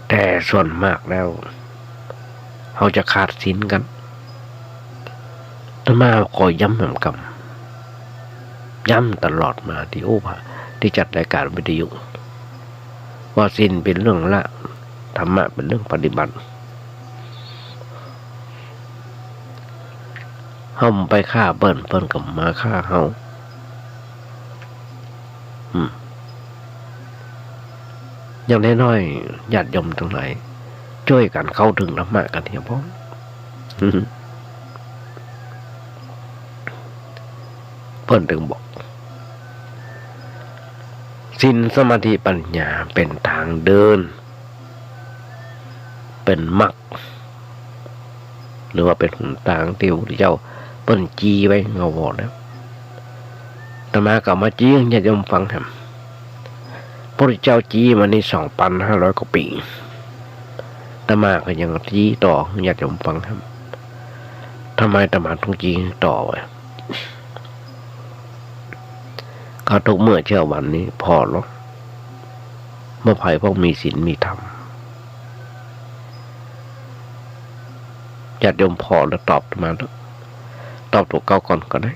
แต่ส่วนมากแล้ว เฮาจะขาดศีลกั๋น อาตมาขอย้ำแหมกำ ย้ำตลอดมาตี้อู้ว่า ตี้จัดรายก๋านวิทยุ ว่าศีลเป๋นเรื่องละ ธรรมะเป๋นเรื่องปฏิบัติ เฮาไปฆ่าเปิ้น เปิ้นก็มาฆ่าเฮา อืม อย่างน้อยๆ ญาติโยมตังหลาย จ้วยกั๋นเข้าเถิงธรรมะกั๋นเหียพ่อง เปิ้นตึงบอก ศีล สมาธิ ปัญญา เป๋นตางเดิน เป๋นมรรค หรือว่าเป๋นหนตางตี้พระพุทธเจ้าเปิ้นจี๊ไว้ เฮาบอกแล้ว อาตมาก็มาจี๊หื้อญาติโยมฟังแหม พระพุทธเจ้าจี๊มานี่สองปันห้าร้อยกว่าปี๋ อาตมาก็ยังจี๊ต่อหื้อญาติโยมฟังแหม ทำไมอาตมาต้องจี๊ต่อวะ ก็ทุกเมื่อเช้าวันนี้ผ่อลอ เมื่อใผพ่องมีศีลมีธรรม ญาติโยมผ่อแล้วตอบมา ตอบตั๋วเก่าก่อนก็ได้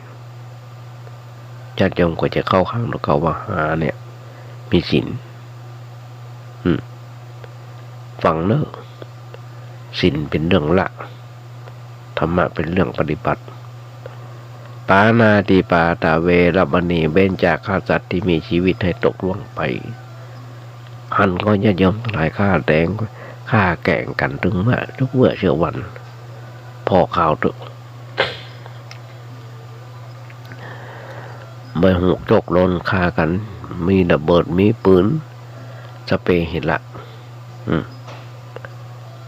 ญาติโยมก็จะเข้าข้างตั๋วเก่าว่า หาเนี่ย มีศีล อืม ฟังเน่อ ศีลเป๋นเรื่องละ ธรรมะเป๋นเรื่องปฏิบัติ ปาณาติปาตาเวระมณี เว้นจากฆ่าสัตว์ตี้มีชีวิตหื้อตกล่วงไป หันก่อญาติโยมตังหลาย ฆ่าแตง ฆ่าแก๋งกั๋นตึงเมื่อ ทุกเมื่อเช้าวัน ผ่อข่าวเต๊อะ บ่ฮู้จกลนฆ่ากั๋น มีระเบิด มีปืน สเปรย์หินละ อืม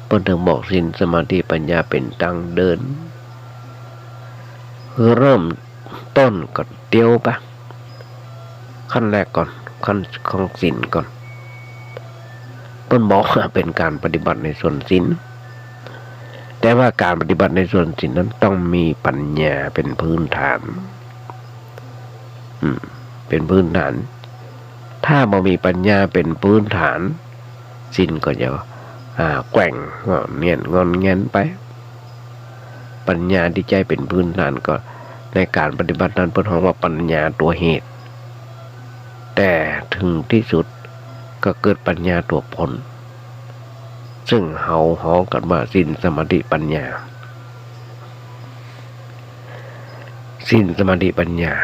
เปิ้นตึงบอกศีล สมาธิ ปัญญา เป๋นตางเดิน คือเริ่มต้นก็เตียวไป ขั้นแรกก่อน ขั้นของศีลก่อน เปิ้นบอกว่าเป๋นก๋านปฏิบัติในส่วนศีล แต่ว่าก๋านปฏิบัติในส่วนศีลนั้นต้องมีปัญญาเป๋นพื้นฐาน อืม เป๋นพื้นฐาน ถ้าบ่มีปัญญาเป๋นพื้นฐาน ศีลก็จะ อ่า แกว่ง งอนเงียน งอนแงนไป ปัญญาตี้ใจ๊เป๋นพื้นฐานก็ ในก๋านปฏิบัตินั้นเปิ้นฮ้องว่าปัญญาตั๋วเหตุ แต่เถิงตี้สุดก็เกิดปัญญาตั๋วผล ซึ่งเฮาฮ้องกั๋นว่าศีล สมาธิ ปัญญา ศีล สมาธิ ปัญญา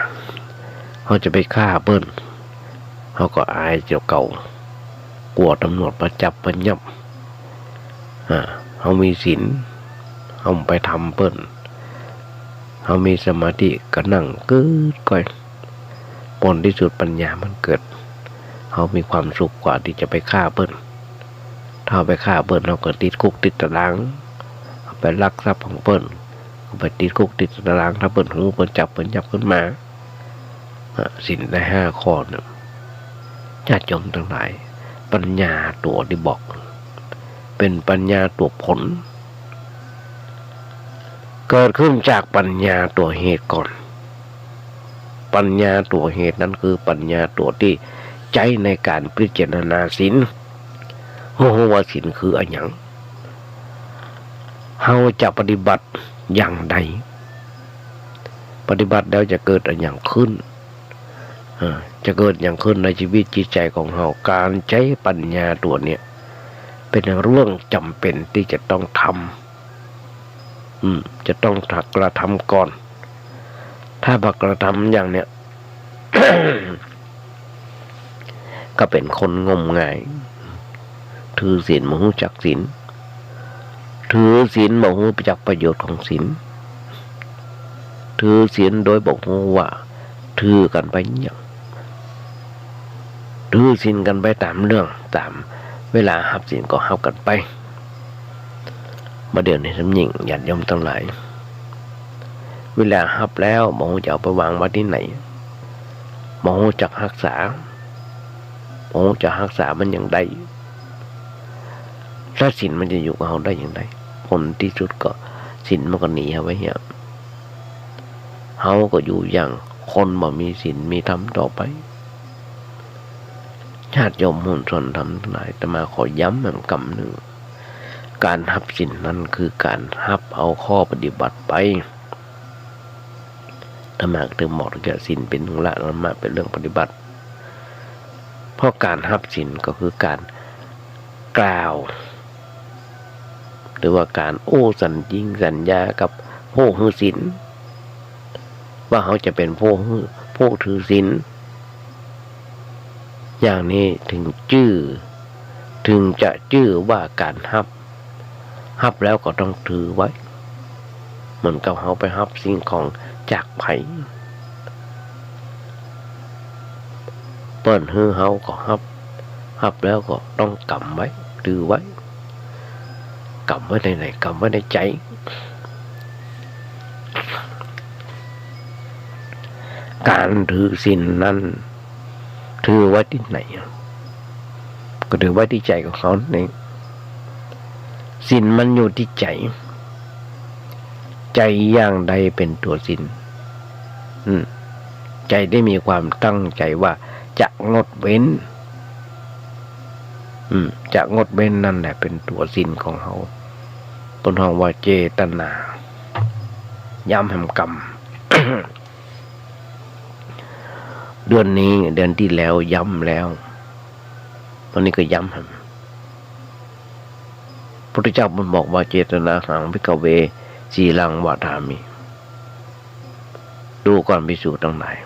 เฮาจะไปฆ่าเปิ้น เฮาก็อายเจ้าเก่า กั๋วตำรวจมาจับมายับ อ่า เฮามีศีล เฮาบ่ไปทำเปิ้น เฮามีสมาธิก็นั่งกึ๊ดก้อย ผลตี้สุดปัญญามันเกิด เฮามีความสุขกว่าตี้จะไปฆ่าเปิ้น ถ้าไปฆ่าเปิ้น เฮาก็ติดคุกติดตาราง ไปลักทรัพย์ของเปิ้น ก็ไปติดคุกติดตาราง ถ้าเปิ้นฮู้ เปิ้นจับ เปิ้นยับขึ้นมา อ่ะ ศีลได้ห้าข้อเนี่ย ญาติโยมตังหลาย ปัญญาตั๋วตี้บอก เป๋นปัญญาตั๋วผล เกิดขึ้นจากปัญญาตั๋วเหตุก่อน ปัญญาตั๋วเหตุนั้นคือปัญญาตั๋วตี้ใจ๊ในก๋านพิจารณาศีล ฮู้ว่าศีลคืออะหยัง เฮาจะปฏิบัติ อย่างใด ปฏิบัติแล้วจะเกิดอะหยังขึ้น เออ จะเกิดหยังขึ้นในชีวิตจิตใจ๋ของเฮา ก๋านใจ๊ปัญญาตั๋วเนี้ย เป๋นเรื่องจ๋ำเป๋นตี้จะต้องทำ อืม จะต้องกระทำก่อน ถ้าบ่กระทำอย่างเนี้ย ก็เป๋นคนงมงาย ถือศีลบ่ฮู้จักศีล ถือศีลบ่ฮู้จักประโยชน์ของศีล ถือศีลโดยบ่ฮู้ว่าถือกั๋นไปหยัง ถือศีลกั๋นไปต๋ามเรื่อง ต๋ามเวลาฮับศีลก็ฮับกั๋นไป บ่าเดี่ยวนี้สำญิงญาติโยมตังหลาย เวลาฮับแล้วบ่ฮู้จะเอาไปวางไว้ตี้ไหน บ่ฮู้จักฮักษา บ่ฮู้จะฮักษามันอย่างใด แล้วศีลมันจะอยู่กับเฮาได้อย่างใด ผลตี้สุดก็ศีลมันก็หนีเฮาไปเหีย เฮาก็อยู่อย่างคนบ่มีศีลมีธรรมต่อไป ญาติโยมมวลชนธรรมตังหลาย อาตมาขอย้ำแหมกำนึ่ง ก๋านฮับศีลนั้นคือก๋านฮับเอาข้อปฏิบัติไป อาตมาก็เถิงบอกว่าศีลเป๋นเครื่องละ ธรรมะเป๋นเรื่องปฏิบัติ เพราะก๋านฮับศีลก็คือก๋านกล่าว หรือว่าก๋านอู้สัญญิงสัญญากับผู้หื้อศีล ว่าเฮาจะเป๋นผู้หื้อ ผู้ถือศีล อย่างนี้เถิงจื้อ เถิงจะจื้อว่าก๋านฮับ ฮับแล้วก็ต้องถือไว้ เหมือนกับเฮาไปฮับสิ่งของจากใผ เปิ้นหื้อเฮาก็ฮับ ฮับแล้วก็ต้องกำไว้ ถือไว้ กำไว้ในไหน กำไว้ในใจ๋ ก๋านถือศีลนั้น ถือไว้ตี้ไหน ก็ถือไว้ตี้ใจ๋ของเฮานั่นเอง ศีลมันอยู่ตี้ใจ๋ ใจ๋อย่างใดเป๋นตั๋วศีล อืม ใจ๋ได้มีความตั้งใจ๋ว่าจะงดเว้น อืม จะงดเว้นนั่นแหละเป๋นตั๋วศีลของเฮา เปิ้นฮ้องว่าเจตนา ย้ำแหมกำ เดือนนี้ เดือนตี้แล้วย้ำแล้ว วันนี้ก็ย้ำแหม พุทธเจ้าเปิ้นบอกว่า เจตนาหัง ภิกขเว สีลัง วะทามิ ดูก่อนภิกษุตังหลาย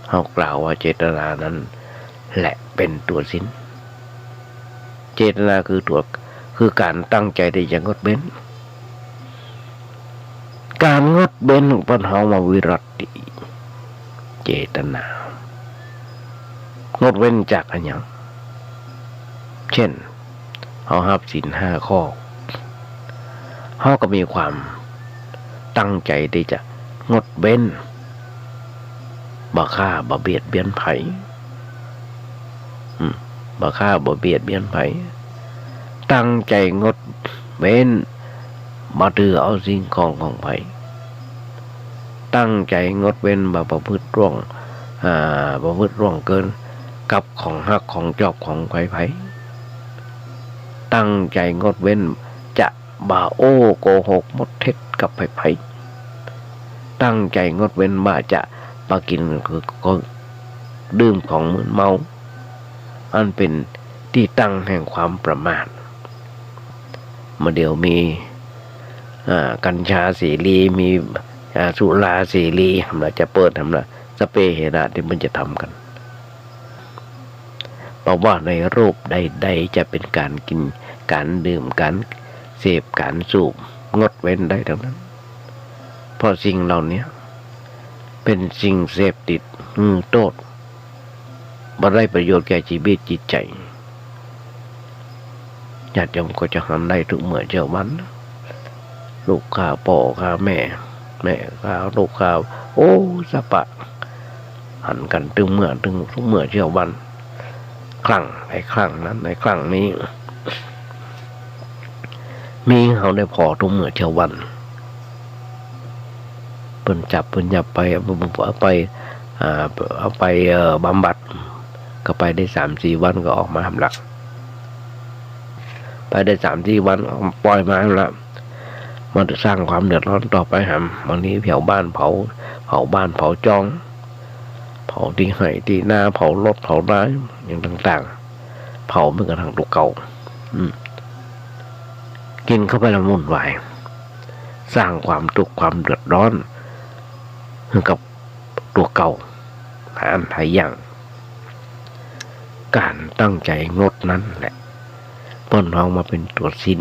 เฮากล่าวว่าเจตนานั้นแหละเป๋นตั๋วศีล เจตนาคือตั๋ว คือก๋านตั้งใจ๋ตี้จะงดเว้น ก๋านงดเว้นเปิ้นฮ้องว่าวิรัตติ เจตนา งดเว้นจากอะหยัง เช่น เฮาฮับศีลห้าข้อ เฮาก็มีความตั้งใจ๋ตี้จะงดเว้น บ่ฆ่า บ่เบียดเบียนใผ อืม บ่ฆ่า บ่เบียดเบียนใผ ตั้งใจ๋งดเว้น บ่ถือเอาสิ่งของของใผ ตั้งใจ๋งดเว้น บ่ประพฤติล่วง อ่า ประพฤติล่วงเกินกับของฮักของจอบของใผๆ ตั้งใจ๋งดเว้น จะบ่โอ้โกหกมดเท็จกับใผๆ ตั้งใจ๋งดเว้นว่าจะบ่กิ๋นคือของดื่มของมึนเมา อันเป๋นตี้ตั้งแห่งความประมาท บ่าเดี่ยวมี อ่า กัญชาเสรี มี อ่า สุราเสรี หำละจะเปิด หำละสพเปเหระตี้เปิ้นจะทำกั๋น เพราะว่าในรูปใดๆ จะเป๋นก๋านกิ๋น ก๋านดื่ม ก๋านเสพ ก๋านสูบ งดเว้นได้ตังนั้น เพราะสิ่งเหล่านี้เป๋นสิ่งเสพติด หื้อโต้ษ บ่ได้ประโยชน์แก่ชีวิตจิตใจ๋ ญาติโยมก็จะหันได้กู้เมื่อกู้วัน ลูกฆ่าป้อฆ่าแม่ แม่ฆ่าลูกฆ่า โอ้ สะปะ หันกั๋นกู้เมื่อกู้ กู้เมื่อกู้วัน คลั่ง ไอ้คลั่งนั้น ไอ้คลั่งนี้ มีเฮาได้ผ่อกู้เมื่อกู้วัน เปิ้นจับ เปิ้นจับไป เอาไป อ่า เอาไป เอ่อ บำบัด ก็ไปได้สามสี่วันก็ออกมาหำละ ไปได้สามสี่วัน ป่อยมาหำละ มันจะสร้างความเดือดร้อนต่อไปแหม บางทีเผาบ้าน เผา เผาบ้าน เผาจ้อง เผาตี้ไฮ่ตี้นา เผารถ เผาลา อย่างต่างๆ เผาแม้กระทั่งตั๋วเก่า อืม กิ๋นเข้าไปแล้ววุ่นวาย สร้างความตุ๊กข์ความเดือดร้อนให้กับตั๋วเก่า หลายอันหลายอย่าง ก๋านตั้งใจ๋งดนั้นแหละ เปิ้นฮ้องว่าเป๋นตั๋วศีล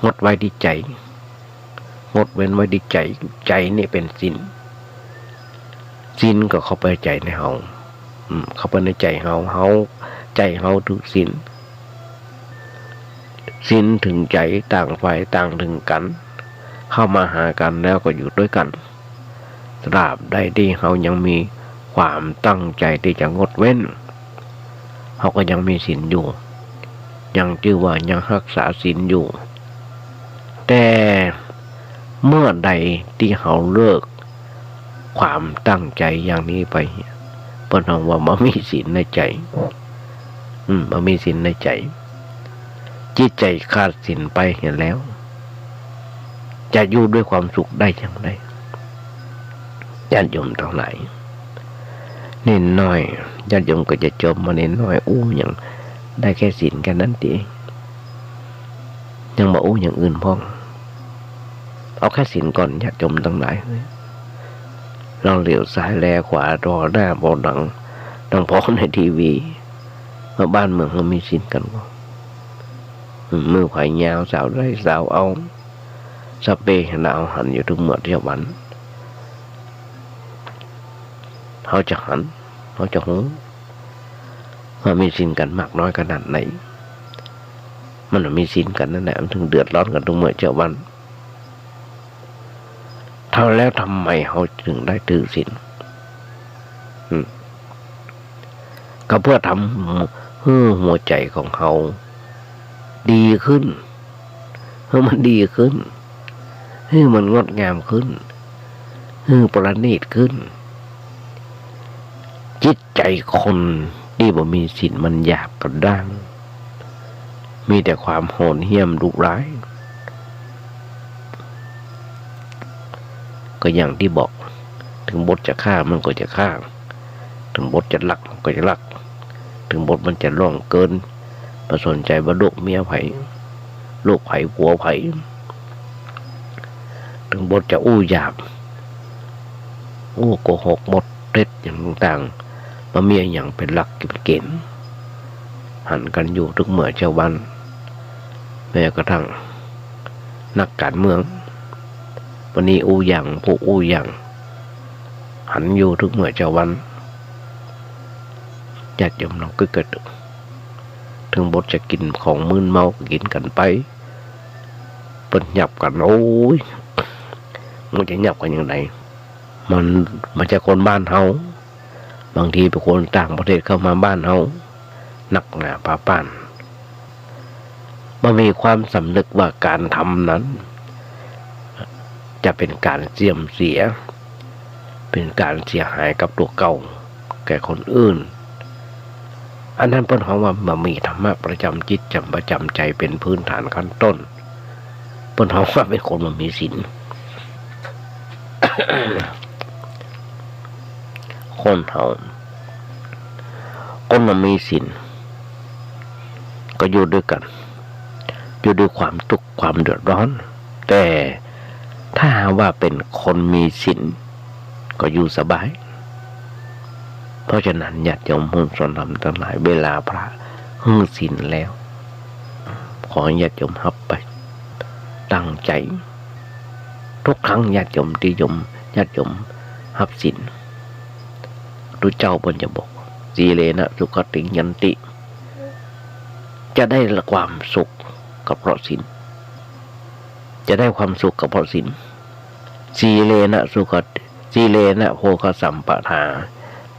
งดไว้ตี้ใจ๋ งดเว้นไว้ตี้ใจ๋ ใจ๋นี่เป๋นศีล ศีลก็เข้าไปใจ๋ในเฮา อืม เข้าไปในใจ๋เฮา เฮา ใจ๋เฮาถือศีล ศีลเถิงใจ๋ ต่างฝ่ายต่างเถิงกั๋น เข้ามาหากั๋นแล้วก็อยู่ตวยกั๋น ตราบใดตี้เฮายังมีความตั้งใจ๋ตี้จะงดเว้น เฮาก็ยังมีศีลอยู่ ยังจื้อว่ายังฮักษาศีลอยู่ แต่เมื่อใดตี้เฮาเลิกความตั้งใจ๋อย่างนี้ไป เปิ้นฮ้องว่าบ่มีศีลในใจ๋ อืม บ่มีศีลในใจ๋ จิตใจ๋ขาดศีลไปเหียแล้ว จะอยู่ด้วยความสุขได้อย่างไร ญาติโยมตังหลาย เณรน้อย ญาติโยมก็จะจมว่าเณรน้อยอู้หยัง ได้แค่ศีลแค่นั้นติ ยังบ่อู้อย่างอื่นพ่อง เอาแค่ศีลก่อน ญาติโยมตังหลาย ลองเหลียวซ้ายแลขวา ต่อหน้าต่อหลัง ดังผ่อในทีวี ว่าบ้านเมืองเฮามีศีลกั๋นบ่ อืม มือใผยาว สาวได้สาวเอา สัพเพเหระ เฮาหันอยู่ทุกเมื่อเที่ยววัน เฮาจะหัน เฮาจะฮู้ ว่ามีศีลกั๋นมากน้อยขนาดไหน มันมีศีลกั๋นนั่นแหละ มันเถิงเดือดร้อนกั๋นทุกเมื่อเที่ยววัน เท่าแล้วทำไมเฮาเถิงได้ถือศีล อืม ก็เพื่อทำหื้อหัวใจ๋ของเฮาดีขึ้น หื้อมันดีขึ้น หื้อมันงดงามขึ้น หื้อประณีตขึ้น จิตใจ๋คนตี้บ่มีศีลมันหยาบกระด้าง มีแต่ความโหดเหี้ยมดุร้าย ก็อย่างตี้บอก เถิงบทจะฆ่ามันก็จะฆ่า เถิงบทจะลักมันก็จะลัก เถิงบทมันจะล่วงเกิน บ่สนใจ๋ว่าลูกเมียใผ ลูกใผผัวใผ เถิงบทจะอู้หยาบ อู้โกหกบทเท็จอย่างต่างๆ บ่มีอะหยังเป๋นหลักเป๋นเก๋ณฑ์ หันกั๋นอยู่ทุกเมื่อเที่ยววัน แม้กระทั่งนักก๋านเมือง วันนี้อู้อย่าง พรุ่งอู้อย่าง หันอยู่ทุกเมื่อเที่ยววัน ญาติโยมลองกึ๊ดกั๋นดู เถิงบทจะกิ๋นของมึนเมาก็กิ๋นกั๋นไป เปิ้นหยาบกั๋น โอ้ย มันจะหยาบกั๋นอย่างใด มัน มันบ่ใจ้คนบ้านเฮา บางทีเป๋นคนต่างประเทศเข้ามาบ้านเฮา นักหนาปาป้าน บ่มีความสำนึกว่าก๋านทำนั้น จะเป๋นก๋านเสื่อมเสีย เป๋นก๋านเสียหายกับตั๋วเก่า แก่คนอื่น อันนั้นเปิ้นฮ้องว่าบ่มีธรรมะประจ๋ำจิต จ๋ำ ประจ๋ำใจ๋เป๋นพื้นฐานขั้นต้น เปิ้นฮ้องว่าเป๋นคนบ่มีศีล คนเฮา คนบ่มีศีล ก็อยู่ด้วยกั๋น อยู่ด้วยความตุ๊กข์ความเดือดร้อน แต่ถ้าหากว่าเป๋นคนมีศีล ก็อยู่สบาย เพราะฉะนั้นญาติโยมผู้สนธรรมตังหลาย เวลาพระหื้อศีลแล้ว ขอให้ญาติโยมฮับไป ตั้งใจ๋ ทุกครั้งญาติโยมตี้โยม ญาติโยมฮับศีล พระเจ้าเปิ้นจะบอก สีเลนะสุขติงยันติ จะได้ความสุขก็เพราะศีล จะได้ความสุขก็เพราะศีล สีเลนะสุขติ สีเลนะโภคสัมปทา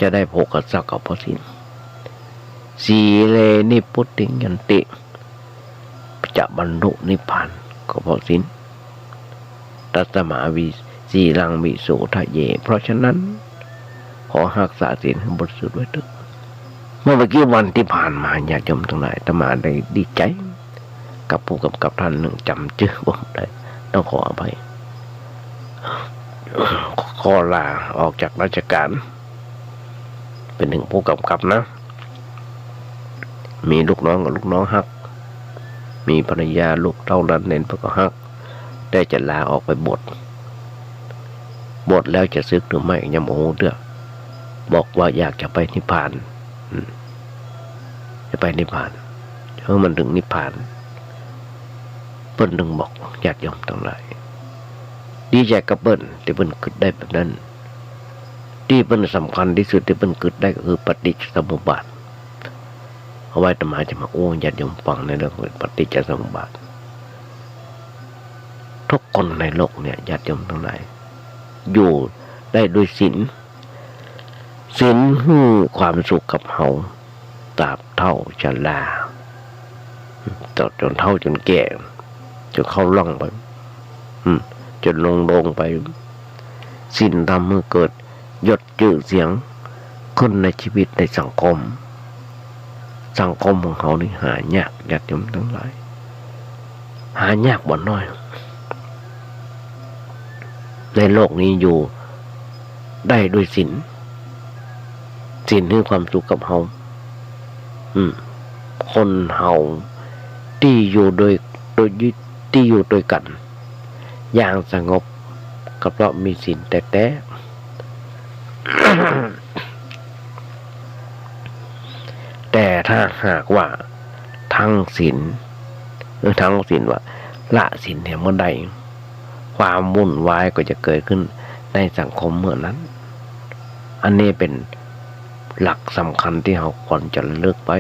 จะได้โภคทรัพย์ก็เพราะศีล สีเลนิพพุติงยันติ จะบรรลุนิพพานก็เพราะศีล ตัสมาวิ สีลังวิโสทะเย เพราะฉะนั้น ขอฮักษาศีลหื้อบริสุทธิ์ไว้เต๊อะ เมื่อบ่กี่วันตี้ผ่านมา ญาติโยมตังหลาย อาตมาได้ดีใจ๋ กับผู้กำกับท่านนึ่ง จ๋ำจื้อบ่ได้ ต้องขออภัย ขอลาออกจากราชก๋าน เป๋นถึงผู้กำกับนะ มีลูกน้องก็ลูกน้องฮัก มีภรรยาลูกเต้าหลานเหลนเปิ้นก็ฮัก แต่จะลาออกไปบวช บวชแล้วจะสึกหรือไม่ยังบ่ฮู้เตื้อ บอกว่าอยากจะไปนิพพาน อืม จะไปนิพพาน หื้อมันเถิงนิพพาน เปิ้นเถิงบอก ญาติโยมตังหลาย ดีใจ๋กับเปิ้นตี้เปิ้นกึ๊ดได้แบบนั้น ตี้เปิ้นสำคัญตี้สุดตี้เปิ้นกึ๊ดได้ก็คือปฏิจจสมุปบาท เอาไว้อาตมาจะมาอู้ญาติโยมฟังในเรื่องของปฏิจจสมุปบาท ทุกคนในโลกเนี่ย ญาติโยมตังหลาย อยู่ได้ด้วยศีล ศีลหื้อความสุขกับเฮา ตราบเฒ่าชรา ตลอดจ๋นเฒ่าจ๋นแก่ จ๋นเข้าล่วงไป อืม จ๋นลงโลงไป ศีลทำหื้อเกิดยศจื้อเสียงขึ้นในจีวิตในสังคม สังคมของเฮานี่หายาก ญาติโยมตังหลาย หายากบ่น้อย ในโลกนี้อยู่ได้ด้วยศีล ศีลหื้อความสุขกับเฮา อืม คนเฮาตี้อยู่โดย โดย ตี้อยู่ตวยกั๋นอย่างสงบ ก็เพราะมีศีลแต๊ๆ แต่ถ้าหากว่าทั้งศีล เออ ทั้งศีลว่าละศีลเหียเมื่อใด ความวุ่นวายก็จะเกิดขึ้นในสังคมเมื่อนั้น อันนี้เป๋นหลักสำคัญตี้เฮาควรจะระลึกไว้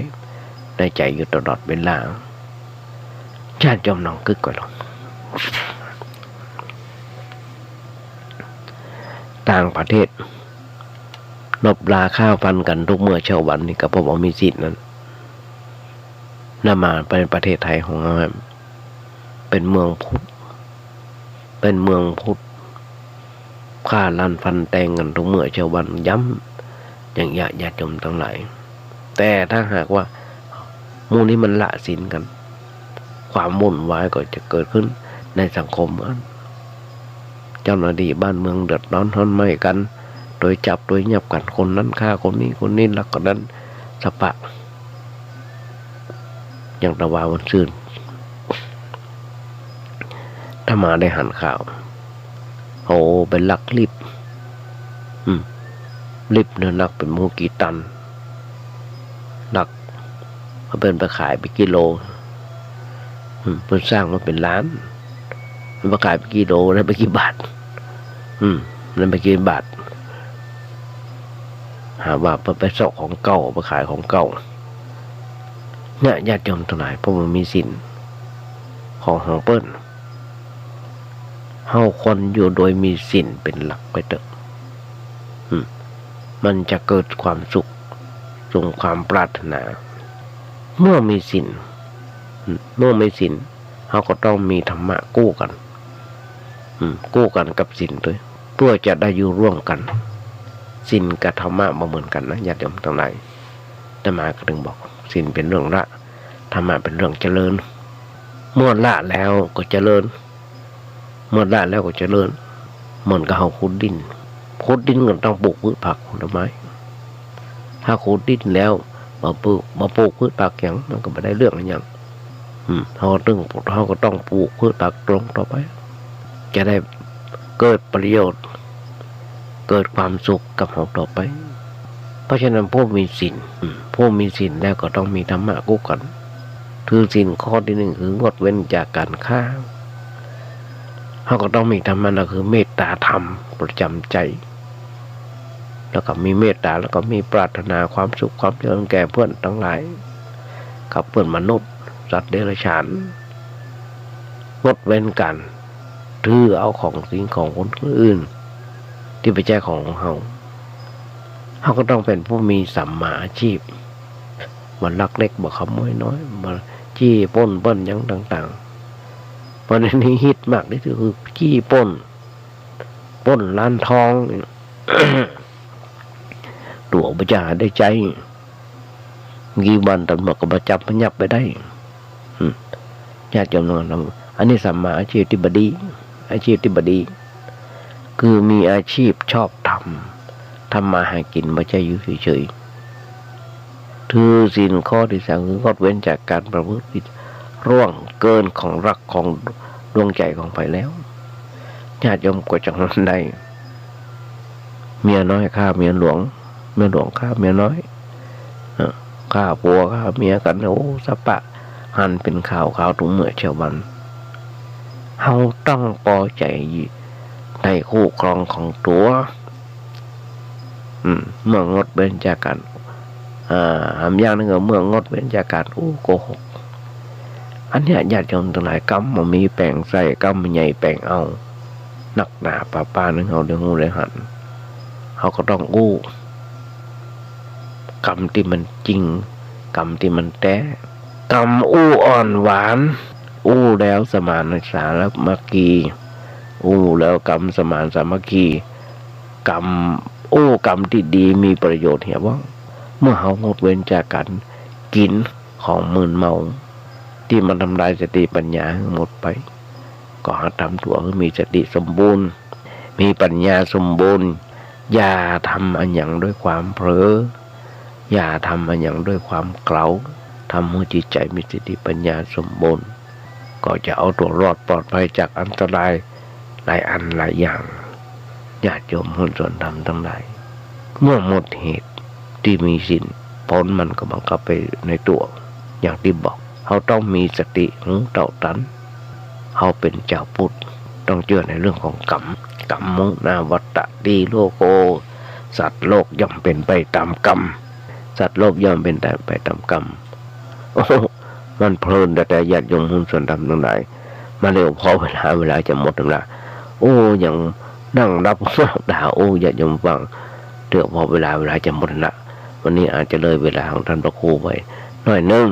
ในใจ๋อยู่ตลอดเวลา ญาติโยมลองกึ๊ดก่อนลอง ต่างประเทศ รบราฆ่าฟันกั๋นทุกเมื่อเช้าวันนี่ก็เพราะว่ามีศีลนั้น นำมาเป๋นประเทศไทยของเฮา เป๋นเมืองพุทธ เป๋นเมืองพุทธ ฆ่าลันฟันแตงกั๋นทุกเมื่อเช้าวัน ย้ำอย่างเยียะ ญาติโยมตังหลาย แต่ถ้าหากว่าหมู่นี้มันละศีลกั๋น ความวุ่นวายก็จะเกิดขึ้นในสังคมอัน เจ้าหน้าตี้บ้านเมืองเดือดร้อนฮ้อนไหม้กั๋น ตวยจับตวยยับกั๋น คนนั้นฆ่าคนนี้ คนนี้ลักคนนั้น สะปะ อย่างตะวาวันซืน อาตมาได้หันข่าว โห ไปลักลิฟต์ อืม ลิฟต์เนี่ยหนักเป๋นบ่ฮู้กี่ตัน ลัก เอาเปิ้นไปขายเป๋นกิโล อืม เปิ้นสร้างมาเป๋นล้าน มันไปขายเป๋นกิโล ได้ไปกี่บาท อืม ได้ไปกี่บาท หาว่าเปิ้นไปเซาะของเก่า ไปขายของเก่า เนี่ย ญาติโยมตังหลาย เพราะมันมีศีลของ ของเปิ้น เฮาควรอยู่โดยมีศีลเป๋นหลักไปเต๊อะ อืม มันจะเกิดความสุขสมความปรารถนา เมื่อมีศีล อืม เมื่อมีศีล เฮาก็ต้องมีธรรมะคู่กั๋น อืม คู่กั๋นกับศีลตวย เพื่อจะได้อยู่ร่วมกั๋น ศีลกับธรรมะบ่เหมือนกั๋นนะ ญาติโยมตังหลาย อาตมาก็เถิงบอก ศีลเป๋นเรื่องละ ธรรมะเป๋นเรื่องเจริญ เมื่อละแล้วก็เจริญ เมื่อละแล้วก็เจริญ เหมือนกับเฮาขุดดิน ขุดดินก็ต้องปลูกพืชผักผลไม้ ถ้าขุดดินแล้วบ่ปลูก บ่ปลูกพืชผักหยัง มันก็บ่ได้เรื่องอะหยัง อืม เฮาก็ต้อง เฮาก็ต้องปลูกพืชผักลงต่อไป จะได้เกิดประโยชน์ เกิดความสุขกับเฮาต่อไป เพราะฉะนั้นผู้มีศีล อืม ผู้มีศีลแล้วก็ต้องมีธรรมะคู่กั๋น ถือศีลข้อตี้นึ่งคืองดเว้นจากก๋านฆ่า เฮาก็ต้องมีธรรมะ ก็คือเมตตาธรรมประจ๋ำใจ๋ แล้วก็มีเมตตา แล้วก็มีปรารถนาความสุขความเจริญแก่เปื้อนตังหลาย กับเปื้อนมนุษย์ สัตว์เดรัจฉาน งดเว้นก๋านถือเอาของสิ่งของคนอื่นตี้บ่ใจ้ของเฮา เฮาก็ต้องเป๋นผู้มีสัมมาอาชีพ บ่ลักเล็ก บ่ขโมยน้อย บ่จี้ปล้นเปิ้นหยังต่างๆ เพราะในนี้ฮิตมากตี้สุดคือจี้ปล้น ปล้นร้านทอง ตั๋วบ่จะหาได้ใจ๊ บ่กี่วันต๋ำรวจก็มาจับมายับไปได้ อืม ญาติโยมทั้งหลาย อันนี้สัมมาอาชีพที่บ่ดี อาชีพที่บ่ดี คือมีอาชีพชอบธรรม ทำมาหากิน บ่ใจ้อยู่เฉยๆ ถือศีลข้อที่สาม คืองดเว้นจากการประพฤติผิด ล่วงเกินของฮักของดวงใจ๋ของใผแล้ว ญาติโยมก็จะได้ เมียน้อยฆ่าเมียหลวง เมียหลวงฆ่าเมียน้อย เอ่อ ฆ่าผัวฆ่าเมียกั๋น โอ้ สะปะหันเป๋นข่าว ข่าวตุ๊กเมื่อเช้าวัน เฮาต้องปอใจ๋ในคู่ครองของตั๋ว อืม เมื่องดเว้นจากการ อ่า หามอย่างนึ่งก็เมื่องดเว้นจากการอู้โกหก อันเนี้ยญาติโยมตังหลาย กำบ่มีแป๋งใส่ กำใหญ่แป๋งเอา นักหนาป้าๆ นึ่งเฮาได้ฮู้ได้หัน เฮาก็ต้องอู้ กำตี้มันจริง กำตี้มันแต๊ กำอู้อ่อนหวาน อู้แล้วสมานสามัคคี อู้แล้วกำสมานสามัคคี กำ อู้กำตี้ดีมีประโยชน์เหียว่า เมื่อเฮางดเว้นจากการกิ๋นของมึนเมา ตี้มันทำลายสติปัญญาหื้อหมดไป ก็หาทำตั๋วหื้อมีสติสมบูรณ์ มีปัญญาสมบูรณ์ อย่าทำอะหยังด้วยความเผลอ อย่าทำอะหยังด้วยความเก๋า ทำหื้อจิตใจ๋มีสติปัญญาสมบูรณ์ ก็จะเอาตั๋วรอดปลอดภัยจากอันตรายหลายอันหลายอย่าง ญาติโยมมวลชนธรรมตังหลาย เมื่อหมดเหตุตี้มีศีล ผลมันก็บังคับไปในตั๋ว อย่างตี้บอก เฮาต้องมีสติหื้อเต้าตัน เฮาเป๋นจาวพุทธ ต้องเจื้อในเรื่องของกรรม กัมมัง นาวัตตะติโลโก สัตว์โลกย่อมเป๋นไปต๋ามกรรม สัตว์โลกย่อมเป๋นไปต๋ามกรรม โอ้ มันเพลินแต๊ๆ ญาติโยมมวลชนธรรมตังหลาย มาเดี๋ยวพอเวลา เวลาจะหมดแล้ว โอ้ ยังนั่งนับต๋า โอ้ ญาติโยมฟัง เดี๋ยวพอเวลา เวลาจะหมดแล้ว วันนี้อาจจะเลยเวลาของต้านพระครูไปหน้อยนึ่ง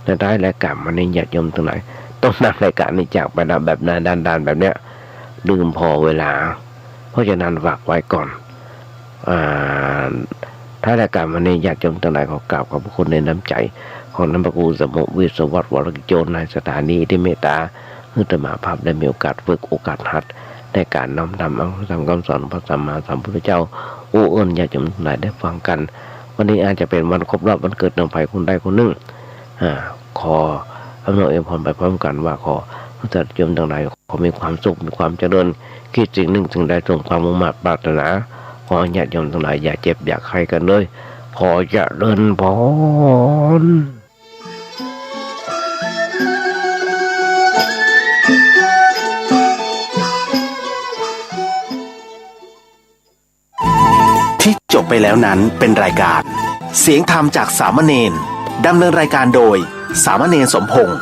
ในท้ายรายการวันนี้ญาติโยมตังหลาย ต้องนำรายการนี้จากไปนะ แบบหน้าด้านๆ แบบเนี้ย ลืมผ่อเวลา เพราะฉะนั้นฝากไว้ก่อน อ่า ท้ายรายการวันนี้ญาติโยมตังหลายขอกราบขอบพระคุณในน้ำใจ๋ของต้านพระครูสมุห์ วิศวัตร วรกิจโจ นายสถานี ตี้เมตต๋าหื้ออาตมาภาพได้มีโอกาสฝึก โอกาสหัดในการน้อมนำเอาธรรมคำสอนพระสัมมาสัมพุทธเจ้า อู้เอิ้นญาติโยมตังหลายได้ฟังกั๋น วันนี้อาจจะเป๋นวันครบรอบวันเกิดของใผคนใดคนนึ่ง อ่า ขออำนวยอวยพรไปพร้อมกั๋นว่า ขอญาติโยมตังหลาย ขอมีความสุข มีความเจริญ คิดสิ่งนึ่งสิ่งใดสมความมุ่งมาดปรารถนา ขอญาติโยมตังหลายอย่าเจ็บอย่าไข้กั๋นเลย ขอเจริญพร ที่จบไปแล้วนั้นเป็นรายการเสียงธรรมจากสามเณร ดำเนินรายการโดยสามเณรสมพงษ์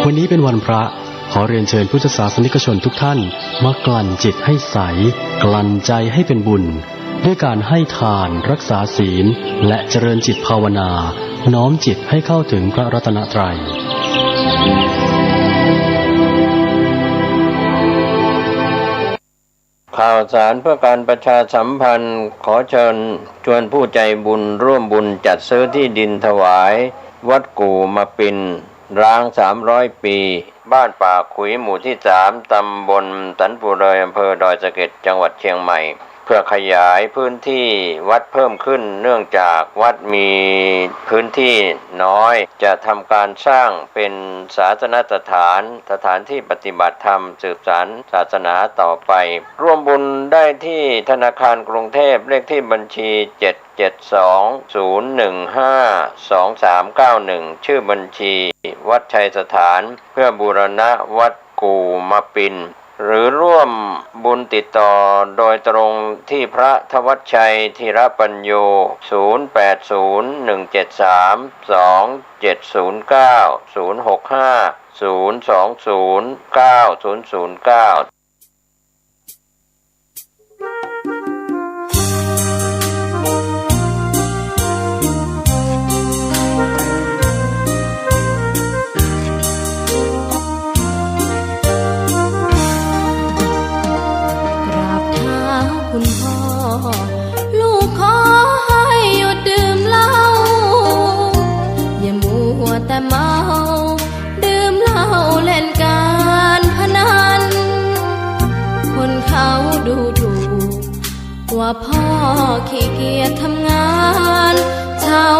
วันนี้เป็นวันพระ ขอเรียนเชิญพุทธศาสนิกชนทุกท่านมากลั่นจิตให้ใส กลั่นใจให้เป็นบุญ ด้วยการให้ทาน รักษาศีล และเจริญจิตภาวนา น้อมจิตให้เข้าถึงพระรัตนตรัย ข่าวสารเพื่อการประชาสัมพันธ์ ขอเชิญชวนผู้ใจบุญร่วมบุญจัดซื้อที่ดินถวายวัดกู่มาปิน ร้างสามร้อยปี บ้านป่าขุย หมู่ที่สาม ตำบลสันปู่เฮย อำเภอดอยสะเก็ด จังหวัดเชียงใหม่ เพื่อขยายพื้นที่วัดเพิ่มขึ้น เนื่องจากวัดมีพื้นที่น้อย จะทำการสร้างเป็นศาสนสถาน สถานที่ปฏิบัติธรรม สืบสานศาสนาต่อไป ร่วมบุญได้ที่ธนาคารกรุงเทพ เลขที่บัญชี เจ็ด เจ็ดสอง ศูนย์ หนึ่ง ห้า สอง สาม เก้า หนึ่ง ชื่อบัญชีวัดชัยสถาน เพื่อบูรณะวัดกู่มาปิน หรือร่วมบุญติดต่อโดยตรงที่พระธวัชชัย ธีรปัญโญ ศูนย์ แปด ศูนย์ หนึ่ง เจ็ด สาม สอง เจ็ด ศูนย์ เก้า ศูนย์ หก ห้า ศูนย์ สอง ศูนย์ เก้า ศูนย์ ศูนย์ เก้า คุณพ่อ ลูกขอให้หยุดดื่มเหล้า อย่ามัวแต่เมา ดื่มเหล้าเล่นการพนัน คนเขาดูถูก ว่าพ่อขี้เกียจทำงาน ชาว